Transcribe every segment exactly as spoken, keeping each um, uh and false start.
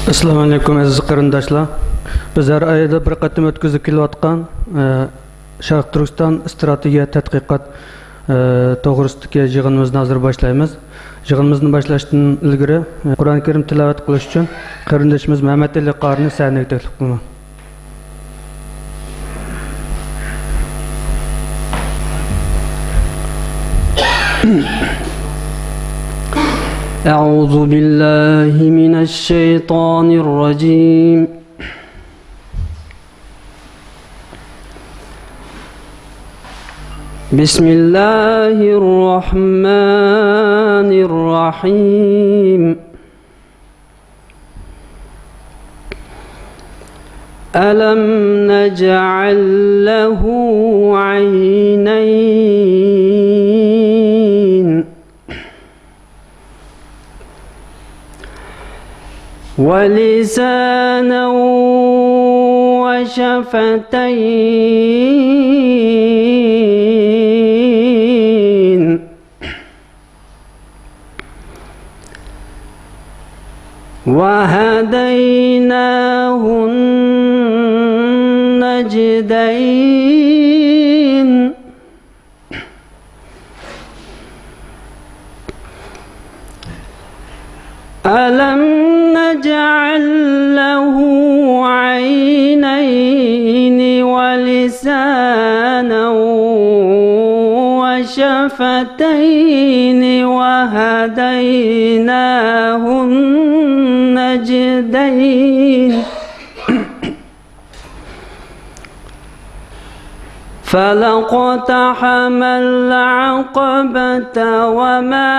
ئەسسالامۇئەلەيكۇم، ئەزىز قېرىنداشلار. بىز ھەر ئايدا بىر قېتىم ئۆتكۈزۈپ كېلىۋاتقان، ئە، شەرقىي تۈركىستان ئىستراتېگىيە تەتقىقات، ئە، توغرىسىدىكى يىغىنىمىزنى ھازىر باشلايمىز. يىغىنىمىزنى باشلاشتىن ئىلگىرى، ئە، قۇرئان كەرىم تىلاۋەت قىلىش ئۈچۈن قېرىندىشىمىز مەمەتئېلى قارىنى سەھنىگە تەكلىپ قىلىمەن. أعوذ بالله من الشيطان الرجيم. بسم الله الرحمن الرحيم. ألم نجعل له عينين ولسانا وشفتين وهديناه النجدين. ألم نجعل له عينين ولسانا وشفتين وهديناه النجدين. فلا اقتحم العقبة وما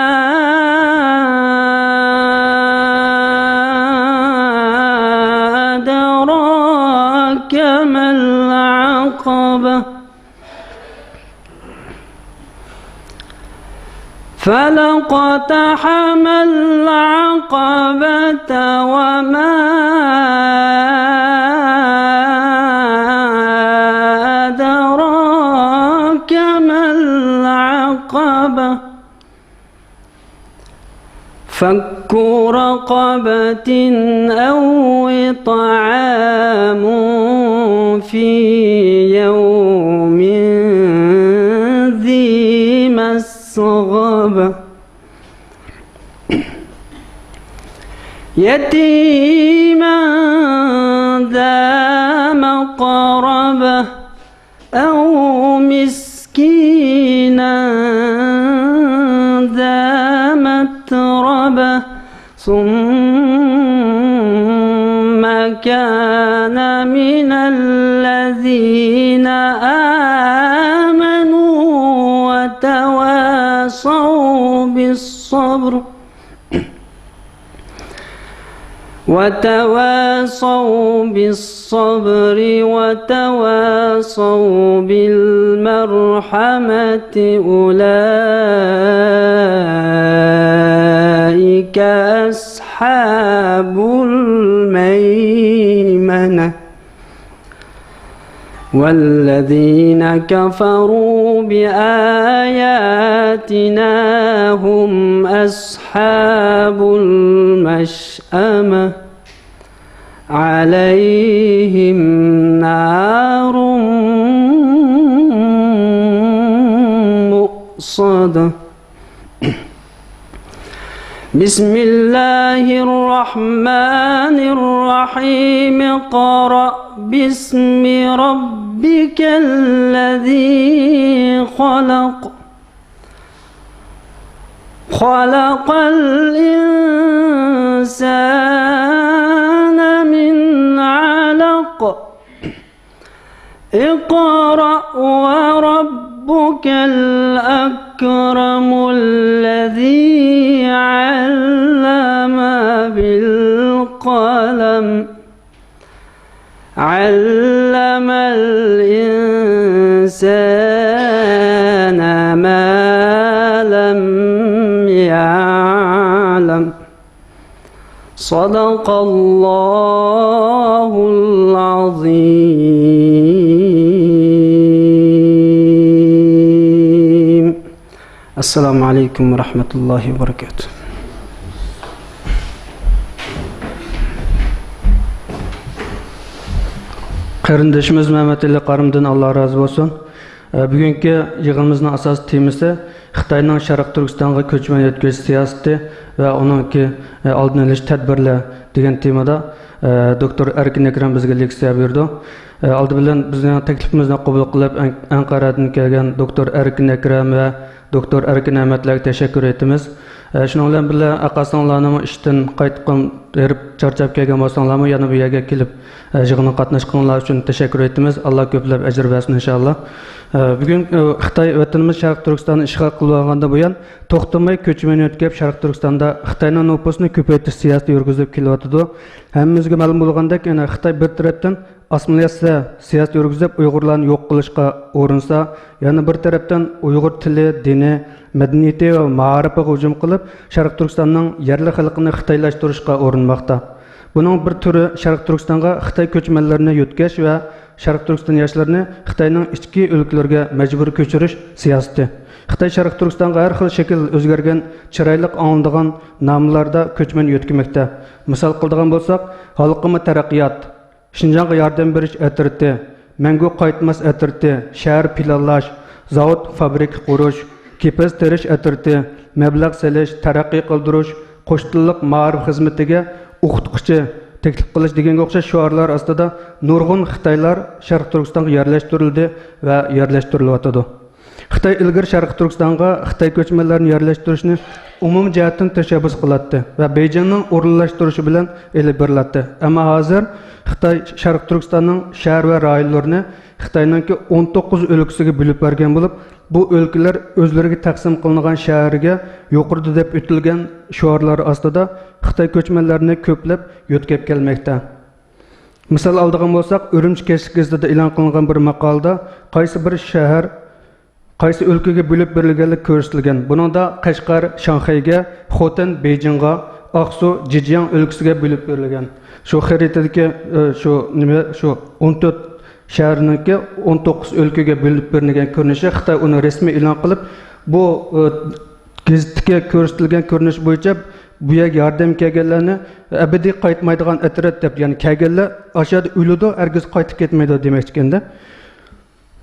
أدراك ما العقبة. فلا اقتحم العقبة وما أدراك ما العقبة. فك رقبة أو إطعام في يوم ذي مسغبة. يتيما ذا مقربة أو مسكينا ذا متربة ثم كان من الذين آمنوا وتواصوا بالصبر وتواصوا بالصبر وتواصوا بالمرحمة أولئك أصحاب الميمنة. والذين كفروا بآياتنا هم أصحاب المشأمة عليهم نار مؤصدة. بسم الله الرحمن الرحيم. اقرأ باسم ربك الذي خلق. خلق الإنسان من علق. اقرأ وربك الأكرم الذي علم بالقلم. علم الإنسان ما لم يعلم. صدق الله العظيم. السلام عليكم ورحمة الله وبركاته. قېرىندىشىمىز مەمەتئېلى قارىمدىن ئاللا رازى بولسۇن. ئە، بۈگۈنكى يىغىنىمىزنىڭ ئاساسىي تېمىسى خىتاينىڭ شەرقىي تۈركىستانغا كۆچمەن يۆتكەش سىياسىتى ۋە ئۇنىڭكى، ئە، ئالدىنى ئېلىش تەدبىرلەر دېگەن تېمىدا، ئە، دوكتور ئەركىن ئەكرەم بىزگە لېكسىيە بېرىدۇ. ئە، ئالدى بىلەن بىزنىڭ تەكلىپىمىزنى قوبۇل قىلىپ، ئەن-، ئەنقەرەدىن كەلگەن دوكتور ئەركىن ئەكرەم ۋە دوكتور ئەركىن ئەمەتلەرگە تەشەككۈر ئېيتىمىز. ئە، شۇنىڭ بىلەن بىللە، ئاقاسىڭلارنىمۇ ئىشتىن قايتقان ھېرىپ چارچاپ كەلگەن بولساڭلارمۇ، يەنە بۇ يەرگە كېلىپ، ئە، يىغىنغا قاتناشقىنىڭلار ئۈچۈن تەشەككۈر ئېيتىمىز. ئاللا كۆپلەپ ئەجىر بەرسۇن، ئىنشائاللا. ئە، بۈگۈن، ئە، خىتاي ۋەتىنىمىز شەرقىي تۈركىستاننى ئىشغال قىلىۋالغاندىن بۇيان، توختىماي كۆچمەن يۆتكەپ، شەرقىي تۈركىستاندا خىتاينىڭ نوپۇسىنى كۆپەيتىش سىياسىتى يۈرگۈزۈلۈپ كېلىۋاتىدۇ. ھەممىمىزگە مەلۇم بولغاندەك، يەنە خىتاي بىر تەرەپتىن ئاسسىمىلياتسىيە سىياسىتى يۈرگۈزۈپ، ئۇيغۇرلارنى يوق قىلىشقا ئۇرۇنسا، يەنە بىر تەرەپتىن ئۇيغۇر تىلى، دىنى، مەدەنىيىتى ۋە مائارىپىغا ھۇجۇم قىلىپ، شەرقىي تۈركىستاننىڭ يەرلىك خەلقىنى خىتايلاشتۇرۇشقا ئۇرۇنماقتا. بۇنىڭ بىر تۈرى شەرقىي تۈركىستانغا خىتاي كۆچمەنلىرىنى يۆتكەش ۋە شەرقىي تۈركىستان ياشلىرىنى خىتاينىڭ ئىچكى ئۆلكىلىرىگە مەجبۇرىي كۆچۈرۈش سىياسىتى. خىتاي شەرقىي تۈركىستانغا ھەر خىل شەكىل ئۆزگەرگەن، چىرايلىق ئاڭلىنىدىغان ناملاردا كۆچمەن يۆتكىمەكتە. مىسال قىلىدىغان بولساق، ھالقىما تەرەققىيات، شىنجاڭغا ياردەم بېرىش ئەترىتى، مەڭگۈ قايتماس ئەترىتى، شەھەر پىلانلاش، زاۋۇت، فابرىكا قۇرۇش، كېپىز تېرىش ئەترىتى، مەبلەغ سېلىش، تەرەققىي قىلدۇرۇش، قوش تىللىق مائارىپ خىزمىتىگە ئوقۇتقۇچى تەكلىپ قىلىش دېگەنگە ئوخشاش شوئارلار ئاستىدا نۇرغۇن خىتايلار شەرقىي تۈركىستانغا يەرلەشتۈرۈلدى ۋە يەرلەشتۈرۈلۈۋاتىدۇ. خىتاي ئىلگىرى شەرقىي تۈركىستانغا خىتاي كۆچمەنلىرىنى يەرلەشتۈرۈشنى ئومۇمىي جەھەتتىن تەشەببۇس قىلاتتى ۋە بېيجىڭنىڭ ئورۇنلاشتۇرۇشى بىلەن ئېلىپ بېرىلاتتى. ئەمما ھازىر خىتاي شەرقىي تۈركىستاننىڭ شەھەر ۋە رايونلىرىنى خىتاينىڭكى ئون توققۇز ئۆلكىسىگە بۆلۈپ بەرگەن بولۇپ، بۇ ئۆلكىلەر ئۆزلىرىگە تەقسىم قىلىنغان شەھەرگە يۇقىرىدا دەپ ئۆتۈلگەن شوئارلار ئاستىدا خىتاي كۆچمەنلىرىنى كۆپلەپ يۆتكەپ كەلمەكتە. مىسال ئالىدىغان بولساق، ئۈرۈمچى كەچلىك گېزىتىدە ئېلان قىلىنغان بىر ماقالىدا قايسى بىر شەھەر قايسى ئۆلكىگە بۆلۈپ بېرىلگەنلىكى كۆرسىتىلگەن. بۇنىڭدا قەشقەر شاڭخەيگە، خوتەن بېيجىڭغا، ئاقسۇ جېجياڭ ئۆلكىسىگە بۆلۈپ بېرىلگەن. شۇ خەرىتىدىكى، ئە، شۇ نېمە، شۇ ئون تۆت شەھەرنىڭكى ئون توققۇز ئۆلكىگە بۆلۈپ بېرىلگەن كۆرۈنۈشى خىتاي ئۇنى رەسمىي ئېلان قىلىپ، بۇ، ئە، گېزىتتىكى كۆرسىتىلگەن كۆرۈنۈش بويىچە بۇ يەرگە ياردەم كەلگەنلەرنى ئەبەدىي قايتمايدىغان ئەترەت دەپ، يەنى كەلگەنلەر ئاشۇ يەردە ئۆلىدۇ، ھەرگىز قايتىپ كەتمەيدۇ دېمەكچىكەندە.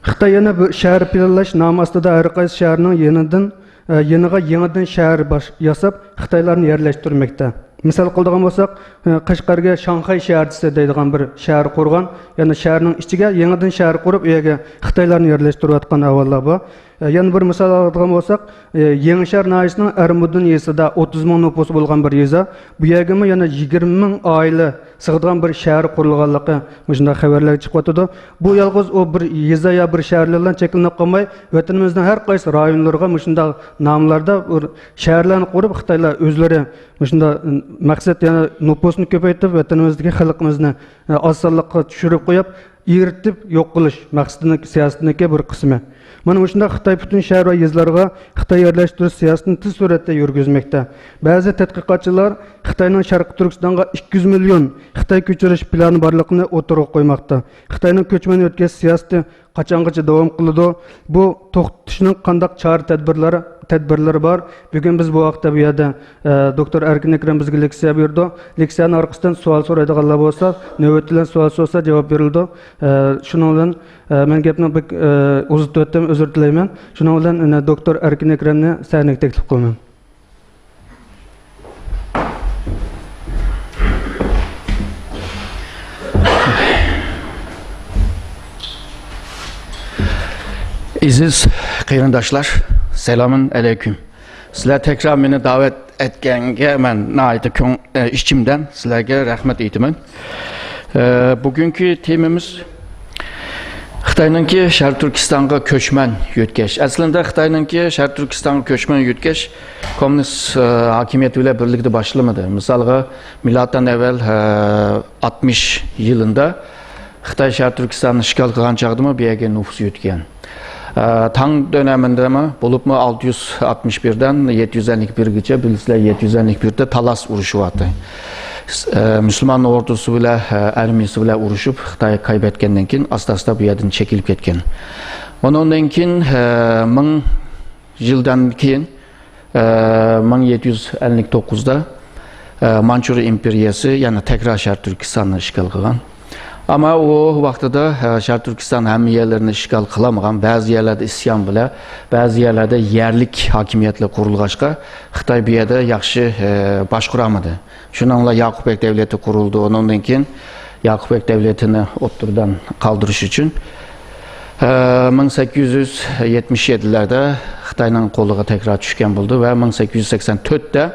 خىتاي يەنە بۇ شەھەر پىلانلاش نامى ئاستىدا ھەر قايسى شەھەرنىڭ يېنىدىن، ئە، يېنىغا يېڭىدىن شەھەر باش-، ياساپ، خىتايلارنى يەرلەشتۈرمەكتە. مىسال قىلىدىغان بولساق، ئە، قەشقەرگە شاڭخەي شەھەرچىسى دەيدىغان بىر شەھەر قۇرغان، يەنى شەھەرنىڭ ئىچىگە يېڭىدىن شەھەر قۇرۇپ، ئۇ يەرگە خىتايلارنى يەرلەشتۈرۈۋاتقان ئەھۋاللار بار. ئە، يەنە بىر مىسال ئالىدىغان بولساق، ئە، يېڭىشەھەر ناھىيەسىنىڭ ئەرمۇدۇن يېزىسىدا ئوتتۇز مىڭ نوپۇسى بولغان بىر يېزا. بۇ يەرگىمۇ يەنە يىگىرمە مىڭ ئائىلە سىغىدىغان بىر شەھەر قۇرۇلغانلىقى مۇشۇنداق خەۋەرلەرگە چىقىۋاتىدۇ. بۇ يالغۇز ئۇ بىر يېزا يا بىر شەھەرلەر بىلەن چەكلىنىپ قالماي، ۋەتىنىمىزنىڭ ھەر قايسى رايونلىرىغا مۇشۇنداق ناملاردا بىر شەھەرلەرنى قۇرۇپ، خىتايلار ئۆزلىرى مۇشۇنداق مەقسەت، يەنى نوپۇسنى كۆپەيتىپ، ۋەتىنىمىزدىكى خەلقىمىزنى ئاز سانلىققا چۈشۈرۈپ قويۇپ، ئېرىتىپ يوق قىلىش مەقسىتىنىڭ، سىياسىتىنىڭكى بىر قىسمى. مانا مۇشۇنداق خىتاي پۈتۈن شەھەر ۋە يېزىلارغا خىتاي يەرلەشتۈرۈش سىياسىتىنى تېز سۈرئەتتە يۈرگۈزمەكتە. بەزى تەتقىقاتچىلار خىتاينىڭ شەرقىي تۈركىستانغا ئىككى يۈز مىليون خىتاي كۆچۈرۈش پىلانى بارلىقىنى ئوتتۇرىغا قويماقتا. خىتاينىڭ كۆچمەن يۆتكەش سىياسىتى قاچانغىچە داۋام قىلىدۇ؟ بۇ توختىتىشنىڭ قانداق چارە تەدبىرلەر-، تەدبىرلىرى بار؟ بۈگۈن بىز بۇ ھەقتە بۇ يەردە، ئە، دوكتور ئەركىن ئەكرەم بىزگە لېكسىيە بېرىدۇ. لېكسىيەنىڭ ئارقىسىدىن سوئال سورايدىغانلار بولسا، نۆۋەت بىلەن سوئال سورىسا جاۋاب بېرىلىدۇ. ئە، شۇنىڭ بىلەن، ئە، مەن گەپنى بەك، ئە، ئۇزىتىۋەتتىم، ئۆزۈر تىلەيمەن. شۇنىڭ بىلەن، ئەنە، دوكتور ئەركىن ئەكرەمنى سەھنىگە تەكلىپ قىلىمەن. ئەزىز قېرىنداشلار، سالامۇن ئەلەيكۇم. سىلەر تەكرار مېنى دەۋەت ئەتكەنگە مەن ناھايىتى كۆڭ-، ئە، ئىچىمدىن سىلەرگە رەھمەت ئېيتىمەن. ئە، بۈگۈنكى تېمىمىز خىتاينىڭكى شەرقىي تۈركىستانغا كۆچمەن يۆتكەش. ئەسلىندە خىتاينىڭكى شەرقىي تۈركىستانغا كۆچمەن يۆتكەش كوممۇنىست، ئە، ھاكىمىيەت بىلەن بىرلىكتە باشلىمىدى. مىسالغا، مىلادتىن ئەۋۋەل، ئە، ئاتمىش يىلىندا خىتاي شەرقىي تۈركىستاننى ئىشغال قىلغان چاغدىمۇ بۇ يەرگە نوپۇس يۆتكىگەن. ئە، تاڭ دۆنىمىندىمۇ بولۇپمۇ ئالتە يۈز ئاتمىش بىردىن يەتتە يۈز ئەللىك بىرگىچە، بىلىسىلەر، يەتتە يۈز ئەللىك بىردە تاللاش ئۇرۇشى بارتى. ئە، مۇسۇلمان ئوردۇسى بىلەن، ئە، ئارمىيىسى بىلەن ئۇرۇشۇپ، خىتاي قايبەتكەندىن كېيىن، ئاستا-ئاستا بۇ يەردىن چېكىنىپ كەتكەن. ئۇنىڭدىن كېيىن، ئە، مىڭ يىلدىن كېيىن، ئە، مىڭ يەتتە يۈز ئەللىك توققۇزدا، ئە، مانچۇرىيە ئىمپېرىيەسى يەنە تەكرار شەرقىي تۈركىستاننى ئىشغال قىلغان. ئەمما ئۇ ۋاقتىدا، ئە، شەرقىي تۈركىستان ھەممە يەرلىرىنى ئىشغال قىلالمىغان، بەزى يەرلەردە ئىسيان بىلەن، بەزى يەرلەردە يەرلىك ھاكىمىيەتلەر قۇرۇلغاچقا، خىتاي بۇ يەردە ياخشى، ئە، باشقۇرالمىدى. شۇنىڭ بىلەن ياقۇپ بەگ دەۋلىتى قۇرۇلدى. ئۇنىڭدىن كېيىن ياقۇپ بەگ دەۋلىتىنى ئوتتۇرىدىن قالدۇرۇش ئۈچۈن، ئە، مىڭ سەككىز يۈز يەتمىش يەتتىلەردە خىتاينىڭ قولىغا تەكرار چۈشكەن بولدى ۋە مىڭ سەككىز يۈز سەكسەن تۆتتە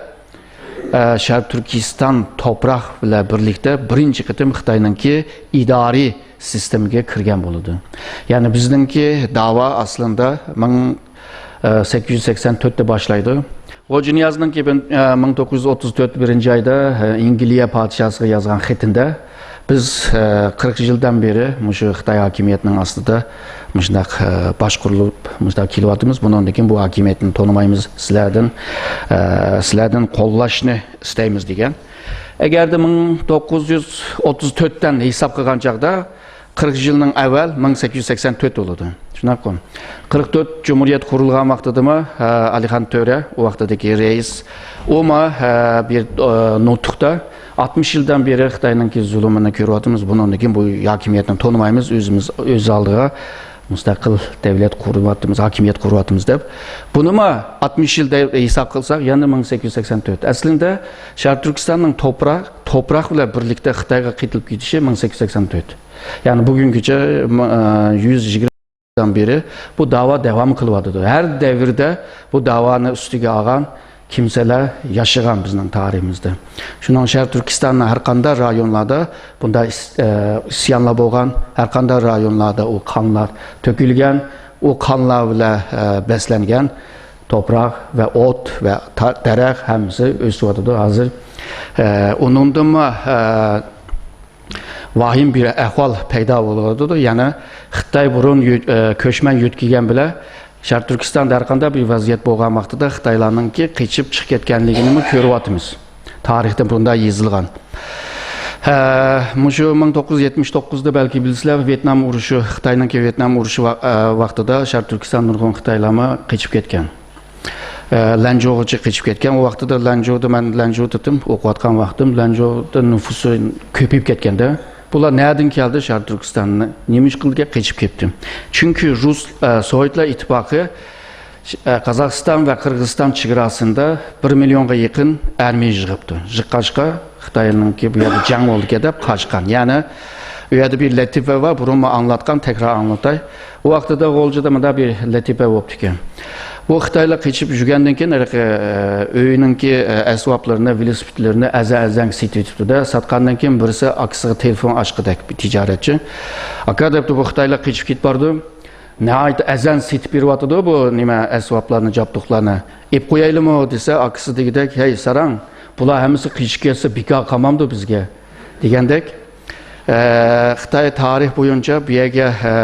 ئە، شەرقىي تۈركىستان توپراق بىلەن بىرلىكتە بىرىنچى قېتىم خىتاينىڭكى ئىدارىي سىستېمىگە كىرگەن بولىدۇ. يەنى بىزنىڭكى داۋا ئەسلىندە مىڭ، ئە، سەككىز يۈز سەكسەن تۆتتە باشلايدۇ. غوجىنىيازنىڭكى بىن-، ئە، مىڭ توققۇز يۈز ئوتتۇز تۆت بىرىنچى ئايدا، ئە، ئەنگلىيە پادىشاسىغا يازغان خېتىندە، بىز، ئە، قىرىق يىلدىن بېرى مۇشۇ خىتاي ھاكىمىيىتىنىڭ ئاستىدا مۇشۇنداق، ئە، باشقۇرۇلۇپ، مۇشۇنداق كېلىۋاتىمىز. بۇنىڭدىن كېيىن بۇ ھاكىمىيەتنى تونۇمايمىز. سىلەردىن، ئە، سىلەردىن قوللاشنى ئىستەيمىز دېگەن. ئەگەردە مىڭ توققۇز يۈز ئوتتۇز تۆتتىن ھېساب قىلغان چاغدا، قىرىق يىلنىڭ ئەۋۋەل مىڭ سەككىز يۈز سەكسەن تۆت بولىدۇ. شۇنداققۇ؟ قىرىق تۆت جۇمھۇرىيەت قۇرۇلغان ۋاقتىدىمۇ، ئە، ئەلىخان تۆرە، ئۇ ۋاقتىدىكى رەئىس، ئۇمۇ، ئە، بىر، ئە، نۇتۇقتا ئاتمىش يىلدىن بېرى خىتاينىڭكى زۇلۇمىنى كۆرۈۋاتىمىز، بۇنىڭدىن كېيىن بۇ ھاكىمىيەتنى تونۇمايمىز، ئۆزىمىز ئۆز ئالدىغا مۇستەقىل دەۋلەت قۇرۇۋاتىمىز، ھاكىمىيەت قۇرۇۋاتىمىز دەپ. بۇنىمۇ ئاتمىش يىل دەپ ھېساب قىلساق، يەنە مىڭ سەككىز يۈز سەكسەن تۆت. ئەسلىدە شەرقىي تۈركىستاننىڭ توپراق، توپراق بىلەن بىرلىكتە خىتايغا قېتىلىپ كېتىشى مىڭ سەككىز يۈز سەكسەن تۆت. يەنى بۈگۈنگىچە، م-، ئە، يۈز يىگىرمە يىلدىن بېرى بۇ داۋا داۋام قىلىۋاتىدۇ. ھەر دەۋردە بۇ داۋانى ئۈستىگە ئالغان كىمسىلەر ياشىغان بىزنىڭ تارىخىمىزدا. شۇنىڭ شەرقىي تۈركىستاننىڭ ھەر قانداق رايونلاردا بۇنداق ئىس-، ئە، ئىسيانلار بولغان، ھەر قانداق رايونلاردا ئۇ قانلار تۆكۈلگەن، ئۇ قانلار بىلەن، ئە، بەسلەنگەن توپراق ۋە ئوت ۋە تا-، دەرەخ ھەممىسى ئۆسۈۋاتىدۇ. ھازىر، ئە، ئۇنىڭدىنمۇ، ئە، ۋاھىم بىر ئەھۋال پەيدا بولۇۋاتىدۇ. يەنى خىتاي بۇرۇن يۆ-، ئە، كۆچمەن يۆتكىگەن بىلەن شەرقىي تۈركىستاندا ھەر قانداق بىر ۋەزىيەت بولغان ۋاقتىدا خىتايلارنىڭكى قېچىپ چىقىپ كەتكەنلىكىنىمۇ كۆرۈۋاتىمىز. تارىختا بۇنداق يېزىلغان. ھە، مۇشۇ مىڭ توققۇز يۈز يەتمىش توققۇزدا بەلكى بىلىسىلەر، ۋيېتنام ئۇرۇشى، خىتاينىڭكى ۋيېتنام ئۇرۇشى ۋا-، ئە، ۋاقتىدا شەرقىي تۈركىستان نۇرغۇن خىتايلارمۇ قېچىپ كەتكەن. ئە، لەنجۇغىچە قېچىپ كەتكەن. ئۇ ۋاقتىدا لەنجۇدا مەن لەنجۇدا تۇتۇم، ئوقۇۋاتقان ۋاقتىم، لەنجۇدا نوپۇسى كۆپىيىپ كەتكەندە. بۇلار نەدىن كەلدى شەرقىي تۈركىستاننى؟ نېمە ئىش قىلدىكەن قېچىپ كەتتى؟ چۈنكى رۇس، ئە، سوۋېتلار ئىتتىپاقى، ئە، قازاقىستان ۋە قىرغىزىستان چېگراسىدا بىر مىليونغا يېقىن ئارمىيە يىغىپتۇ. يىغقاچقا خىتاينىڭكى بۇ يەردە جەڭ بولىدىكەن دەپ قاچقان. يەنى ئۇ يەردە بىر لەتىپە بار، بۇرۇنمۇ ئاڭلاتقان، تەكرار ئاڭلىتاي. ئۇ ۋاقتىدا غۇلجىدا مۇنداق بىر لەتىپە بوپتىكەن. بۇ خىتايلار قېچىپ يۈرگەندىن كېيىن، ھېلىقى، ئە، ئۆيىنىڭكى، ئە، ئەسۋابلىرىنى، ۋېلىسىپىتلىرىنى ئەزە-ئەزەڭ سېتىۋېتىپتۇ-دە، ساتقاندىن كېيىن بىرسى ئاكىسىغا تېلېفون ئاچقۇدەك بىر تىجارەتچى. «ئاكا» دەپتۇ، «بۇ خىتايلار قېچىپ كېتىپ بارىدۇ. ناھايىتى ئەزەن سېتىپ بېرىۋاتىدۇ بۇ نېمە ئەسۋابلارنى، جابدۇقلارنى. ئېلىپ قويايلىمۇ؟» دېسە، ئاكىسى دېگۈدەك، «ھەي، ساراڭ، بۇلار ھەممىسى قېچىپ كەتسە بىكار قالمامدۇ بىزگە؟» دېگەندەك، ئە، خىتاي تارىخ بويىچە بۇ يەرگە، ئە،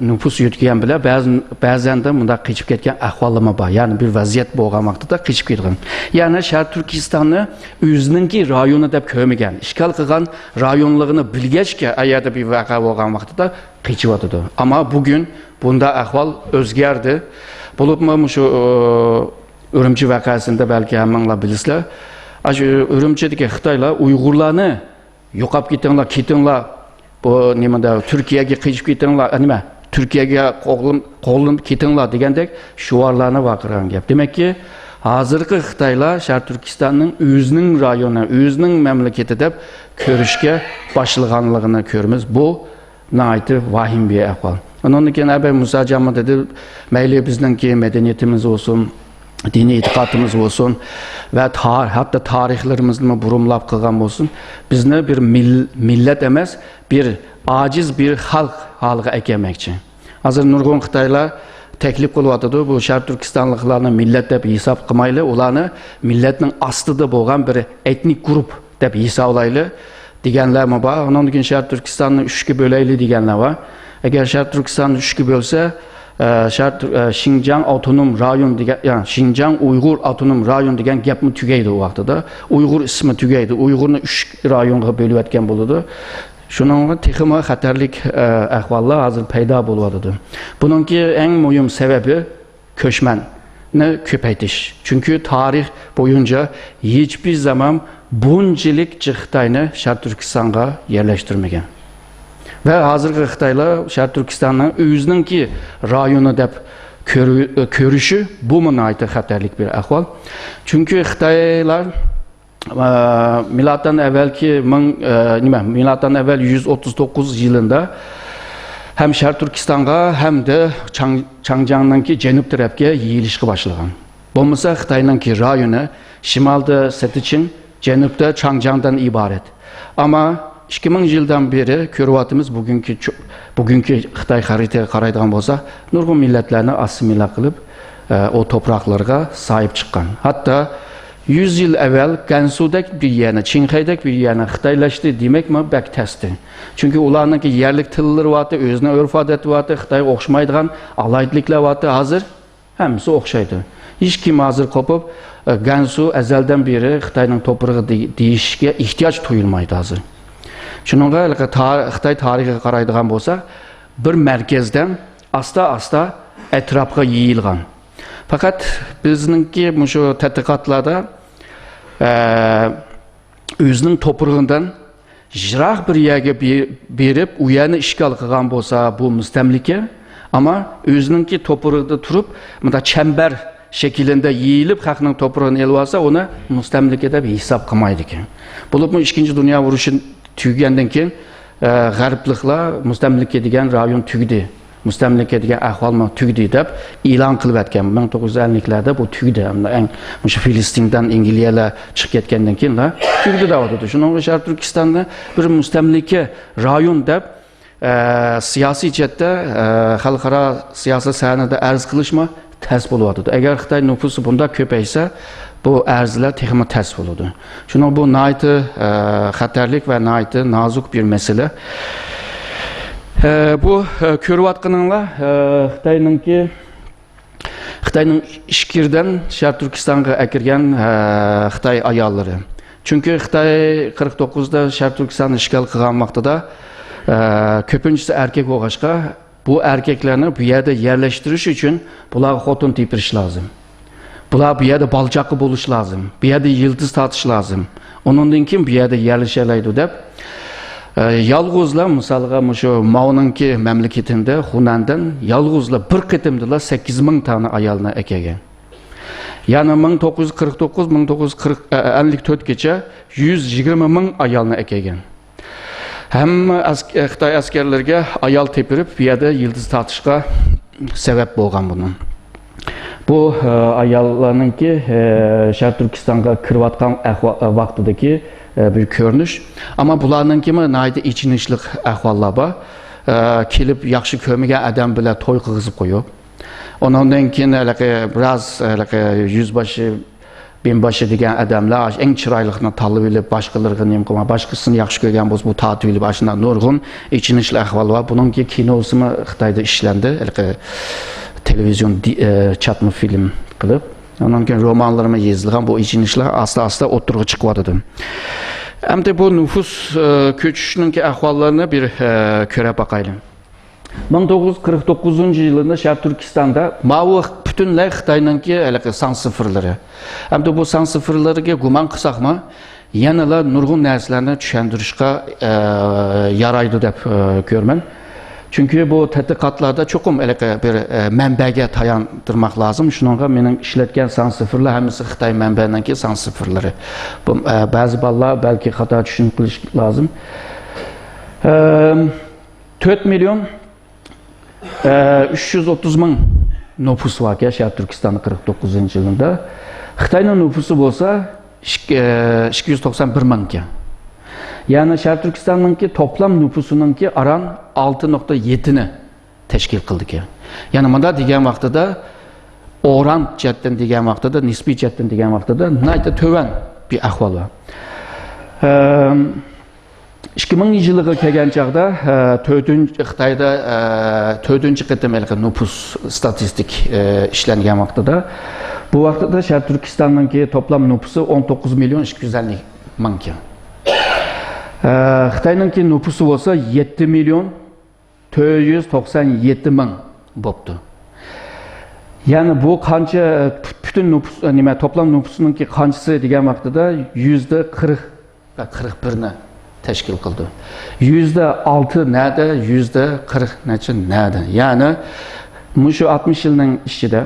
نوپۇس يۆتكىگەن بىلەن بەزى، بەزەندە مۇنداق قېچىپ كەتكەن ئەھۋاللىرىمۇ بار. يەنى بىر ۋەزىيەت بولغان ۋاقتىدا قېچىپ كەتكەن. يەنى شەرقىي تۈركىستاننى ئۆزىنىڭكى رايونى دەپ كۆرمىگەن، ئىشغال قىلغان رايونلۇقىنى بىلگەچكە، ئە يەردە بىر ۋەقە بولغان ۋاقتىدا قېچىۋاتىدۇ. ئەمما بۈگۈن بۇنداق ئەھۋال ئۆزگەردى. بولۇپمۇ مۇشۇ، ئۇ، ئۈرۈمچى ۋەقەسىندە بەلكى ھەممىڭلار بىلىسىلەر. ئاشۇ ئۈرۈمچىدىكى خىتايلار ئۇيغۇرلارنى «يوقاپ كېتىڭلار، كېتىڭلار، بۇ نېمىدە، تۈركىيەگە قېچىپ كېتىڭلار، ئە، نېمە، تۈركىيەگە قوغلىنىپ، قوغلىنىپ كېتىڭلار» دېگەندەك شوئارلارنى ۋارقىرىغان گەپ. دېمەككى، ھازىرقى خىتايلار شەرقىي تۈركىستاننىڭ ئۆزىنىڭ رايونى، ئۆزىنىڭ مەملىكىتى دەپ كۆرۈشكە باشلىغانلىقىنى كۆرىمىز. بۇ ناھايىتى ۋاھىم بىر ئەھۋال. ئۇنىڭدىن كېيىن ئەبەي مۇسا جانمۇ دېدى، مەيلى بىزنىڭكى مەدەنىيىتىمىز بولسۇن، دىنىي ئېتىقادىمىز بولسۇن ۋە تا-، ھەتتا تارىخلىرىمىزنىمۇ بۇرمىلاپ قىلغان بولسۇن، بىزنى بىر مىل-، مىللەت ئەمەس، بىر ئاجىز بىر خەلق ھالىغا ئەكەلمەكچى. ھازىر نۇرغۇن خىتايلار تەكلىپ قىلىۋاتىدۇ، بۇ شەرقىي تۈركىستانلىقلارنى مىللەت دەپ ھېساب قىلمايلى، ئۇلارنى مىللەتنىڭ ئاستىدا بولغان بىر ئېتنىك گۇرۇپ دەپ ھېسابلايلى دېگەنلەرمۇ بار. ئۇنىڭدىن كېيىن شەرقىي تۈركىستاننى ئۈچكە بۆلەيلى دېگەنلەر بار. ئەگەر شەرقىي تۈركىستاننى ئۈچكە بۆلسە، ئە، شەرقىي تۈر-، ئە، شىنجاڭ ئاپتونوم رايون دېگەن، يا، شىنجاڭ ئۇيغۇر ئاپتونوم رايون دېگەن گەپمۇ تۈگەيدۇ ئۇ ۋاقتىدا. ئۇيغۇر ئىسمى تۈگەيدۇ. ئۇيغۇرنى ئۈچ رايونغا بۆلۈۋەتكەن بولىدۇ. شۇنىڭغا تېخىمۇ خەتەرلىك، ئە، ئەھۋاللار ھازىر پەيدا بولۇۋاتىدۇ. بۇنىڭكى ئەڭ مۇھىم سەۋەبى كۆچمەننى كۆپەيتىش. چۈنكى تارىخ بويىچە ھېچبىر زامان بۇنچىلىك جىق خىتاينى شەرقىي تۈركىستانغا يەرلەشتۈرمىگەن. ۋە ھازىرقى خىتايلار شەرقىي تۈركىستاننىڭ ئۆزىنىڭكى رايونى دەپ كۆرۈ-، كۆرۈشى، بۇمۇ ناھايىتى خەتەرلىك بىر ئەھۋال. چۈنكى خىتايلار، ئە، مىلادتىن ئەۋۋەلكى مىڭ، ئە، نېمە، مىلادتىن ئەۋۋەل يۈز ئوتتۇز توققۇز يىلىندا ھەم شەرقىي تۈركىستانغا، ھەمدە چاڭ-، چاڭجياڭنىڭكى جەنۇب تەرەپكە يېيىلىشقا باشلىغان. بولمىسا خىتاينىڭكى رايونى شىمالدا سېتىچىڭ، جەنۇبتا چاڭجياڭدىن ئىبارەت. ئەمما ئىككى مىڭ يىلدىن بېرى كۆرۈۋاتىمىز، بۈگۈنكى چو-، بۈگۈنكى خىتاي خەرىتىگە قارايدىغان بولسا، نۇرغۇن مىللەتلەرنى ئاسسىمىلە قىلىپ، ئە، ئۇ توپراقلارغا ساھىب چىققان. ھەتتا يۈز يىل ئەۋۋەل گەنسۇدەك بىر يەرنى، چىڭخەيدەك بىر يەرنى خىتايلاشتى دېمەكمۇ بەك تەستى. چۈنكى ئۇلارنىڭكى يەرلىك تىللىرى بارتى، ئۆزىنىڭ ئۆرپ-ئادىتى بارتى، خىتايغا ئوخشىمايدىغان ئالاھىدىلىكلەر بارتى. ھازىر ھەممىسى ئوخشايدۇ. ھېچكىم ھازىر قوپۇپ، ئە، گەنسۇ ئەزەلدىن بېرى خىتاينىڭ توپرىقى دېي-، دېيىشكە ئېھتىياج تۇيۇلمايدۇ ھازىر. شۇنىڭغا ھېلىقى تا-، خىتاي تارىخىغا قارايدىغان بولساق، بىر مەركەزدىن ئاستا-ئاستا ئەتراپقا يېيىلغان. پەقەت بىزنىڭكى مۇشۇ تەتقىقاتلاردا، ئە، ئۆزىنىڭ توپرىقىدىن يىراق بىر يەرگە بې-، بېرىپ، ئۇ يەرنى ئىشغال قىلغان بولسا، بۇ مۇستەملىكە. ئەمما ئۆزىنىڭكى توپرىقىدا تۇرۇپ، مۇنداق چەمبەر شەكلىدە يېيىلىپ، خەقنىڭ توپرىقىنى ئېلىۋالسا، ئۇنى مۇستەملىكە دەپ ھېساب قىلمايدىكەن. بولۇپمۇ ئىككىنچى دۇنيا ئۇرۇشى تۈگىگەندىن كېيىن، ئە، غەربلىكلەر مۇستەملىكە دېگەن رايون تۈگىدى، مۇستەملىكە دېگەن ئەھۋالمۇ تۈگىدى دەپ ئېلان قىلىۋەتكەن. مىڭ توققۇز يۈز ئەللىكلەردە بۇ تۈگىدى. ئەمدى ئەڭ مۇشۇ فىلىستىندىن ئەنگلىيەلەر چىقىپ كەتكەندىن كېيىنلا تۈگىدى دەۋاتىدۇ. شۇنىڭغا شەرقىي تۈركىستاننى بىر مۇستەملىكە رايون دەپ، ئە، سىياسىي جەھەتتە، ئە، خەلقئارا سىياسىي سەھنىدە ئەرز قىلىشمۇ تەس بولۇۋاتىدۇ. ئەگەر خىتاي نوپۇسى بۇنداق كۆپەيسە، بۇ ئەرزلەر تېخىمۇ تەس بولىدۇ. شۇنىڭ بۇ ناھايىتى، ئە، خەتەرلىك ۋە ناھايىتى نازۇك بىر مەسىلە. ئە، بۇ، ئە، كۆرۈۋاتقىنىڭلار، ئە، خىتاينىڭكى، خىتاينىڭ ئىچكىرىدىن شەرقىي تۈركىستانغا ئەكىرگەن، ئە، خىتاي ئاياللىرى. چۈنكى خىتاي قىرىق توققۇزدا شەرقىي تۈركىستاننى ئىشغال قىلغان ۋاقتىدا، ئە، كۆپىنچىسى ئەركەك بولغاچقا، بۇ ئەركەكلەرنى بۇ يەردە يەرلەشتۈرۈش ئۈچۈن بۇلارغا خوتۇن تېپىرىش لازىم. بۇلار بۇ يەردە بالا-چاقا بولۇش لازىم. بۇ يەردە يىلتىز تارتىش لازىم. ئۇنىڭدىن كېيىن بۇ يەردە يەرلىشەلەيدۇ دەپ، ئە، يالغۇزلا، مىسالغا، مۇشۇ ماۋنىڭكى مەملىكىتىندە، خۇنەندىن يالغۇزلا بىر قېتىمدىلا سەككىز مىڭ دانە ئايالنى ئەكەلگەن. يەنى مىڭ توققۇز يۈز قىرىق توققۇز، مىڭ توققۇز يۈز قىرىق، ئە، ئەللىك تۆتكىچە يۈز يىگىرمە مىڭ ئايالنى ئەكەلگەن. ھەممە ئەس-، خىتاي ئەسكەرلىرىگە ئايال تېپىرىپ، بۇ يەردە يىلتىز تارتىشقا سەۋەب بولغان بۇنىڭ. بۇ، ئە، ئاياللارنىڭكى، ئە، شەرقىي تۈركىستانغا كىرىۋاتقان ئەھۋا-، ۋاقتىدىكى، ئە، بىر كۆرۈنۈش. ئەمما بۇلارنىڭكىمۇ ناھايىتى ئېچىنىشلىق ئەھۋاللار بار. ئە، كېلىپ ياخشى كۆرمىگەن ئادەم بىلەن توي قىلغۇزۇپ قويۇپ، ئۇنىڭدىن كېيىن ھېلىقى بىراز، ھېلىقى يۈزباشى، بىنباشى دېگەن ئادەملەر، ئاشۇ ئەڭ چىرايلىقنى تاللىۋېلىپ، باشقىلىرىغا نېمە قىلماي، باشقىسىنى ياخشى كۆرگەن بولسا، بۇ تارتىۋېلىپ، ئاشۇنداق نۇرغۇن ئېچىنىشلىق ئەھۋال بار. بۇنىڭكى كىنوسىمۇ خىتايدا ئىشلەندى، ھېلىقى تېلېۋىزىيون دى-، ئە، چاتما فىلىم قىلىپ. ئۇنىڭ كېيىن رومانلىرىمۇ يېزىلغان، بۇ ئېچىنىشلار ئاستا-ئاستا ئوتتۇرىغا چىقىۋاتىدۇ. ئەمدى بۇ نوپۇس، ئە، كۆچۈشنىڭكى ئەھۋاللىرىنى بىر، ئە، كۆرۈپ باقايلى. مىڭ توققۇز يۈز قىرىق توققۇزىنچى يىلىدا شەرقىي تۈركىستاندا ماۋۇ پۈتۈنلەي خىتاينىڭكى ھېلىقى سان سىفىرلىرى. ئەمدى بۇ سان سىفىرلىرىگە گۇمان قىلساقمۇ، يەنىلا نۇرغۇن نەرسىلەرنى چۈشەندۈرۈشقە، ئە، يارايدۇ دەپ، ئە، كۆرىمەن. چۈنكى بۇ تەتقىقاتلاردا چوقۇم ھېلىقى بىر، ئە، مەنبەگە تاياندۇرماق لازىم. شۇنىڭغا مېنىڭ ئىشلەتكەن سان سىفىرلار ھەممىسى خىتاي مەنبەنىڭكى سان سىفىرلىرى. بۇ، ئە، بەزى بالىلار بەلكى خاتا چۈشىنىپ قېلىشى لازىم. ئەم، تۆت مىليون، ئە، ئۈچ يۈز ئوتتۇز مىڭ نوپۇس باركەن شەرقىي تۈركىستاندا قىرىق توققۇزىنچى يىلىدا. خىتاينىڭ نوپۇسى بولسا ئىككى، ئە، ئىككى يۈز توقسان بىر مىڭكەن. يەنى شەرقىي تۈركىستاننىڭكى توپلام نوپۇسىنىڭكى ئاران ئالتە نۇقتا يەتتىنى تەشكىل قىلىدىكەن. يەنى مۇنداق دېگەن ۋاقتىدا ئوران جەھەتتىن دېگەن ۋاقتىدا، نىسپىي جەھەتتىن دېگەن ۋاقتىدا ناھايىتى تۆۋەن بىر ئەھۋال بار. ئەم، ئىككى مىڭىنچى يىلىغا كەلگەن چاغدا، ئە، تۆتىنچى، خىتايدا، ئە، تۆتىنچى قېتىم ھېلىقى نوپۇس ستاتىستىك، ئە، ئىشلەنگەن ۋاقتىدا، بۇ ۋاقتىدا شەرقىي تۈركىستاننىڭكى توپلام نوپۇسى ئون توققۇز مىليون ئىككى يۈز ئەللىك مىڭكەن. ئە، خىتاينىڭكى نوپۇسى بولسا يەتتە مىليون تۆت يۈز توقسان يەتتە مىڭ بوپتۇ. يەنى بۇ قانچە، پۈ-، پۈتۈن نوپۇس، نېمە، توپلام نوپۇسىنىڭكى قانچىسى دېگەن ۋاقتىدا يۈزدە قىرىق، قىرىق بىرنى تەشكىل قىلىدۇ. يۈزدە ئالتە نەدە، يۈزدە قىرىق نەچچە نەدە. يەنى مۇشۇ ئاتمىش يىلنىڭ ئىچىدە،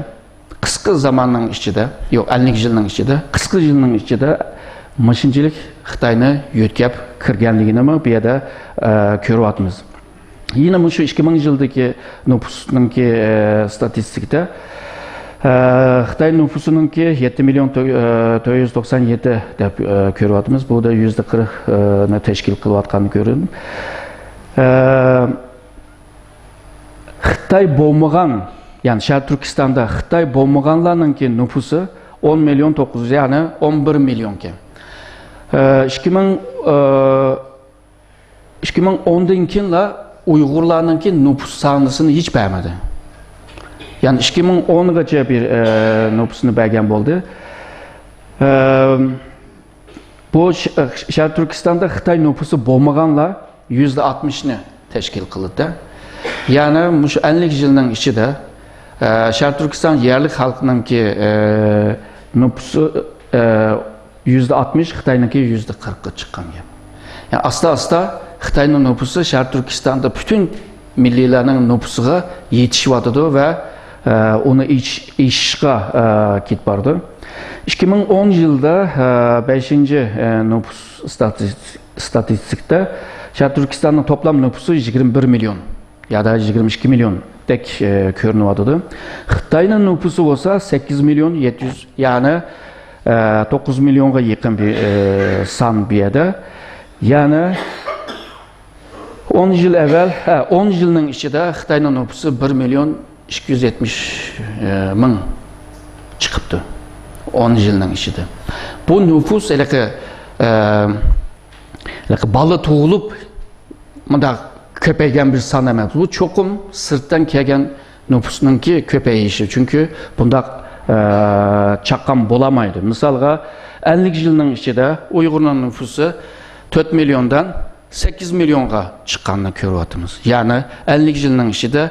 قىسقا زاماننىڭ ئىچىدە، يوق، ئەللىك يىلنىڭ ئىچىدە، قىسقا يىلنىڭ ئىچىدە مۇشۇنچىلىك خىتاينى يۆتكەپ كىرگەنلىكىنىمۇ بۇ يەردە، ئە، كۆرۈۋاتىمىز. يەنە مۇشۇ ئىككى مىڭ يىلدىكى نوپۇسنىڭكى، ئە، ستاتىستىكىدا، ئە، خىتاي نوپۇسىنىڭكى يەتتە مىليون تۆ-، ئە، تۆت يۈز توقسان يەتتە دەپ، ئە، كۆرۈۋاتىمىز. بۇ دا يۈزدە قىرىقنى تەشكىل قىلىۋاتقاننى كۆردۈم. ئە، خىتاي بولمىغان، يەنى شەرقىي تۈركىستاندا خىتاي بولمىغانلارنىڭكى نوپۇسى ئون مىليون توققۇز يۈز، يەنى ئون بىر مىليونكەن. ئە، ئىككى مىڭ، ئە، ئىككى مىڭ ئوندىن كېيىنلا ئۇيغۇرلارنىڭكى نوپۇس سانىسىنى ھېچ بەرمىدى. يەنى ئىككى مىڭ ئونغىچە بىر، ئە، نوپۇسنى بەرگەن بولدى. ئە، بۇ ش-، شەرقىي تۈركىستاندا خىتاي نوپۇسى بولمىغانلار يۈزدە ئاتمىشنى تەشكىل قىلىدۇ. يەنى مۇشۇ ئەللىك يىلنىڭ ئىچىدە، ئە، شەرقىي تۈركىستان يەرلىك خەلقىنىڭكى، ئە، نوپۇسى، ئە، يۈزدە ئاتمىش، خىتاينىڭكى يۈزدە قىرىققا چىققان گەپ. يەنى ئاستا-ئاستا خىتاينىڭ نوپۇسى شەرقىي تۈركىستاندا پۈتۈن مىللىيلەرنىڭ نوپۇسىغا يېتىشىۋاتىدۇ ۋە، ئە، ئۇنى ئېشىش-، ئېشىشقا، ئە، كېتىپ بارىدۇ. ئىككى مىڭ ئون يىلدا، ئە، بەشىنچى، ئە، نوپۇس ستاتىس-، ستاتىستىكىدا شەرقىي تۈركىستاننىڭ توپلام نوپۇسى يىگىرمە بىر مىليون يا دا يىگىرمە ئىككى مىليوندەك، ئە، كۆرۈنۈۋاتىدۇ. خىتاينىڭ نوپۇسى بولسا سەككىز مىليون يەتتە يۈز، يەنى، ئە، توققۇز مىليونغا يېقىن بىر، ئە، سان بۇ يەردە. يەنى ئون يىل ئەۋۋەل، ھە، ئون يىلنىڭ ئىچىدە خىتاينىڭ نوپۇسى بىر مىليون ئىككى يۈز يەتمىش مىڭ چىقىپتۇ. ئون يىلنىڭ ئىچىدە. بۇ نوپۇس ھېلىقى، ئە، ھېلىقى بالا تۇغۇلۇپ، مۇنداق كۆپەيگەن بىر سان ئەمەس. بۇ چوقۇم سىرتتىن كەلگەن نوپۇسنىڭكى كۆپەيىشى. چۈنكى بۇنداق، ئە، چاققان بولالمايدۇ. مىسالغا، ئەللىك يىلنىڭ ئىچىدە ئۇيغۇرنىڭ نوپۇسى تۆت مىليوندىن سەككىز مىليونغا چىققاننى كۆرۈۋاتىمىز. يەنى ئەللىك يىلنىڭ ئىچىدە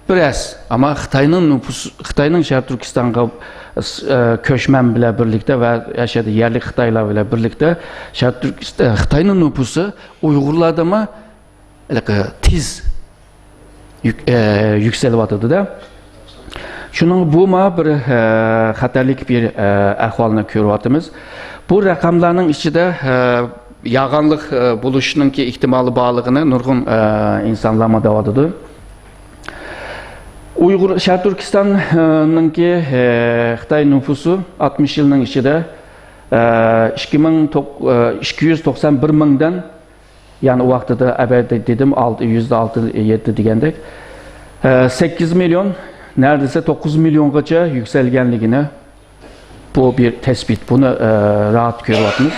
بىر ئەس، ئەمما خىتاينىڭ نوپۇس-، خىتاينىڭ شەرقىي تۈركىستانغا، ئە، كۆچمەن بىلەن بىرلىكتە ۋە ئاشۇ يەردە يەرلىك خىتايلار بىلەن بىرلىكتە شەرقىي تۈركىست-، ئە، خىتاينىڭ نوپۇسى ئۇيغۇرلاردىنمۇ ھېلىقى تېز يۈك-، ئە، يۈكسىلىۋاتىدۇ-دە. شۇنىڭ بۇمۇ بىر، ئە، خەتەرلىك بىر، ئە، ئەھۋالنى كۆرۈۋاتىمىز. بۇ رەقەملەرنىڭ ئىچىدە، ئە، يالغانلىق، ئە، بولۇشنىڭكى ئېھتىمالى بارلىقىنى نۇرغۇن، ئە، ئىنسانلارمۇ دەۋاتىدۇ. ئۇيغۇر، شەرقىي تۈركىستاننىڭكى، ئە، خىتاي نوپۇسى ئاتمىش يىلنىڭ ئىچىدە، ئە، ئىككى مىڭ توق-، ئە، ئىككى يۈز توقسان بىر مىڭدىن يەنى ئۇ ۋاقتىدا ئەبەدە دېدىم، ئالتە، يۈزدە ئالتە، يەتتە دېگەندەك، ئە، سەككىز مىليون، نەردىسە توققۇز مىليونغىچە يۈكسەلگەنلىكىنى بۇ بىر تەسبىت. بۇنى، ئە، راھەت كۆرۈۋاتىمىز.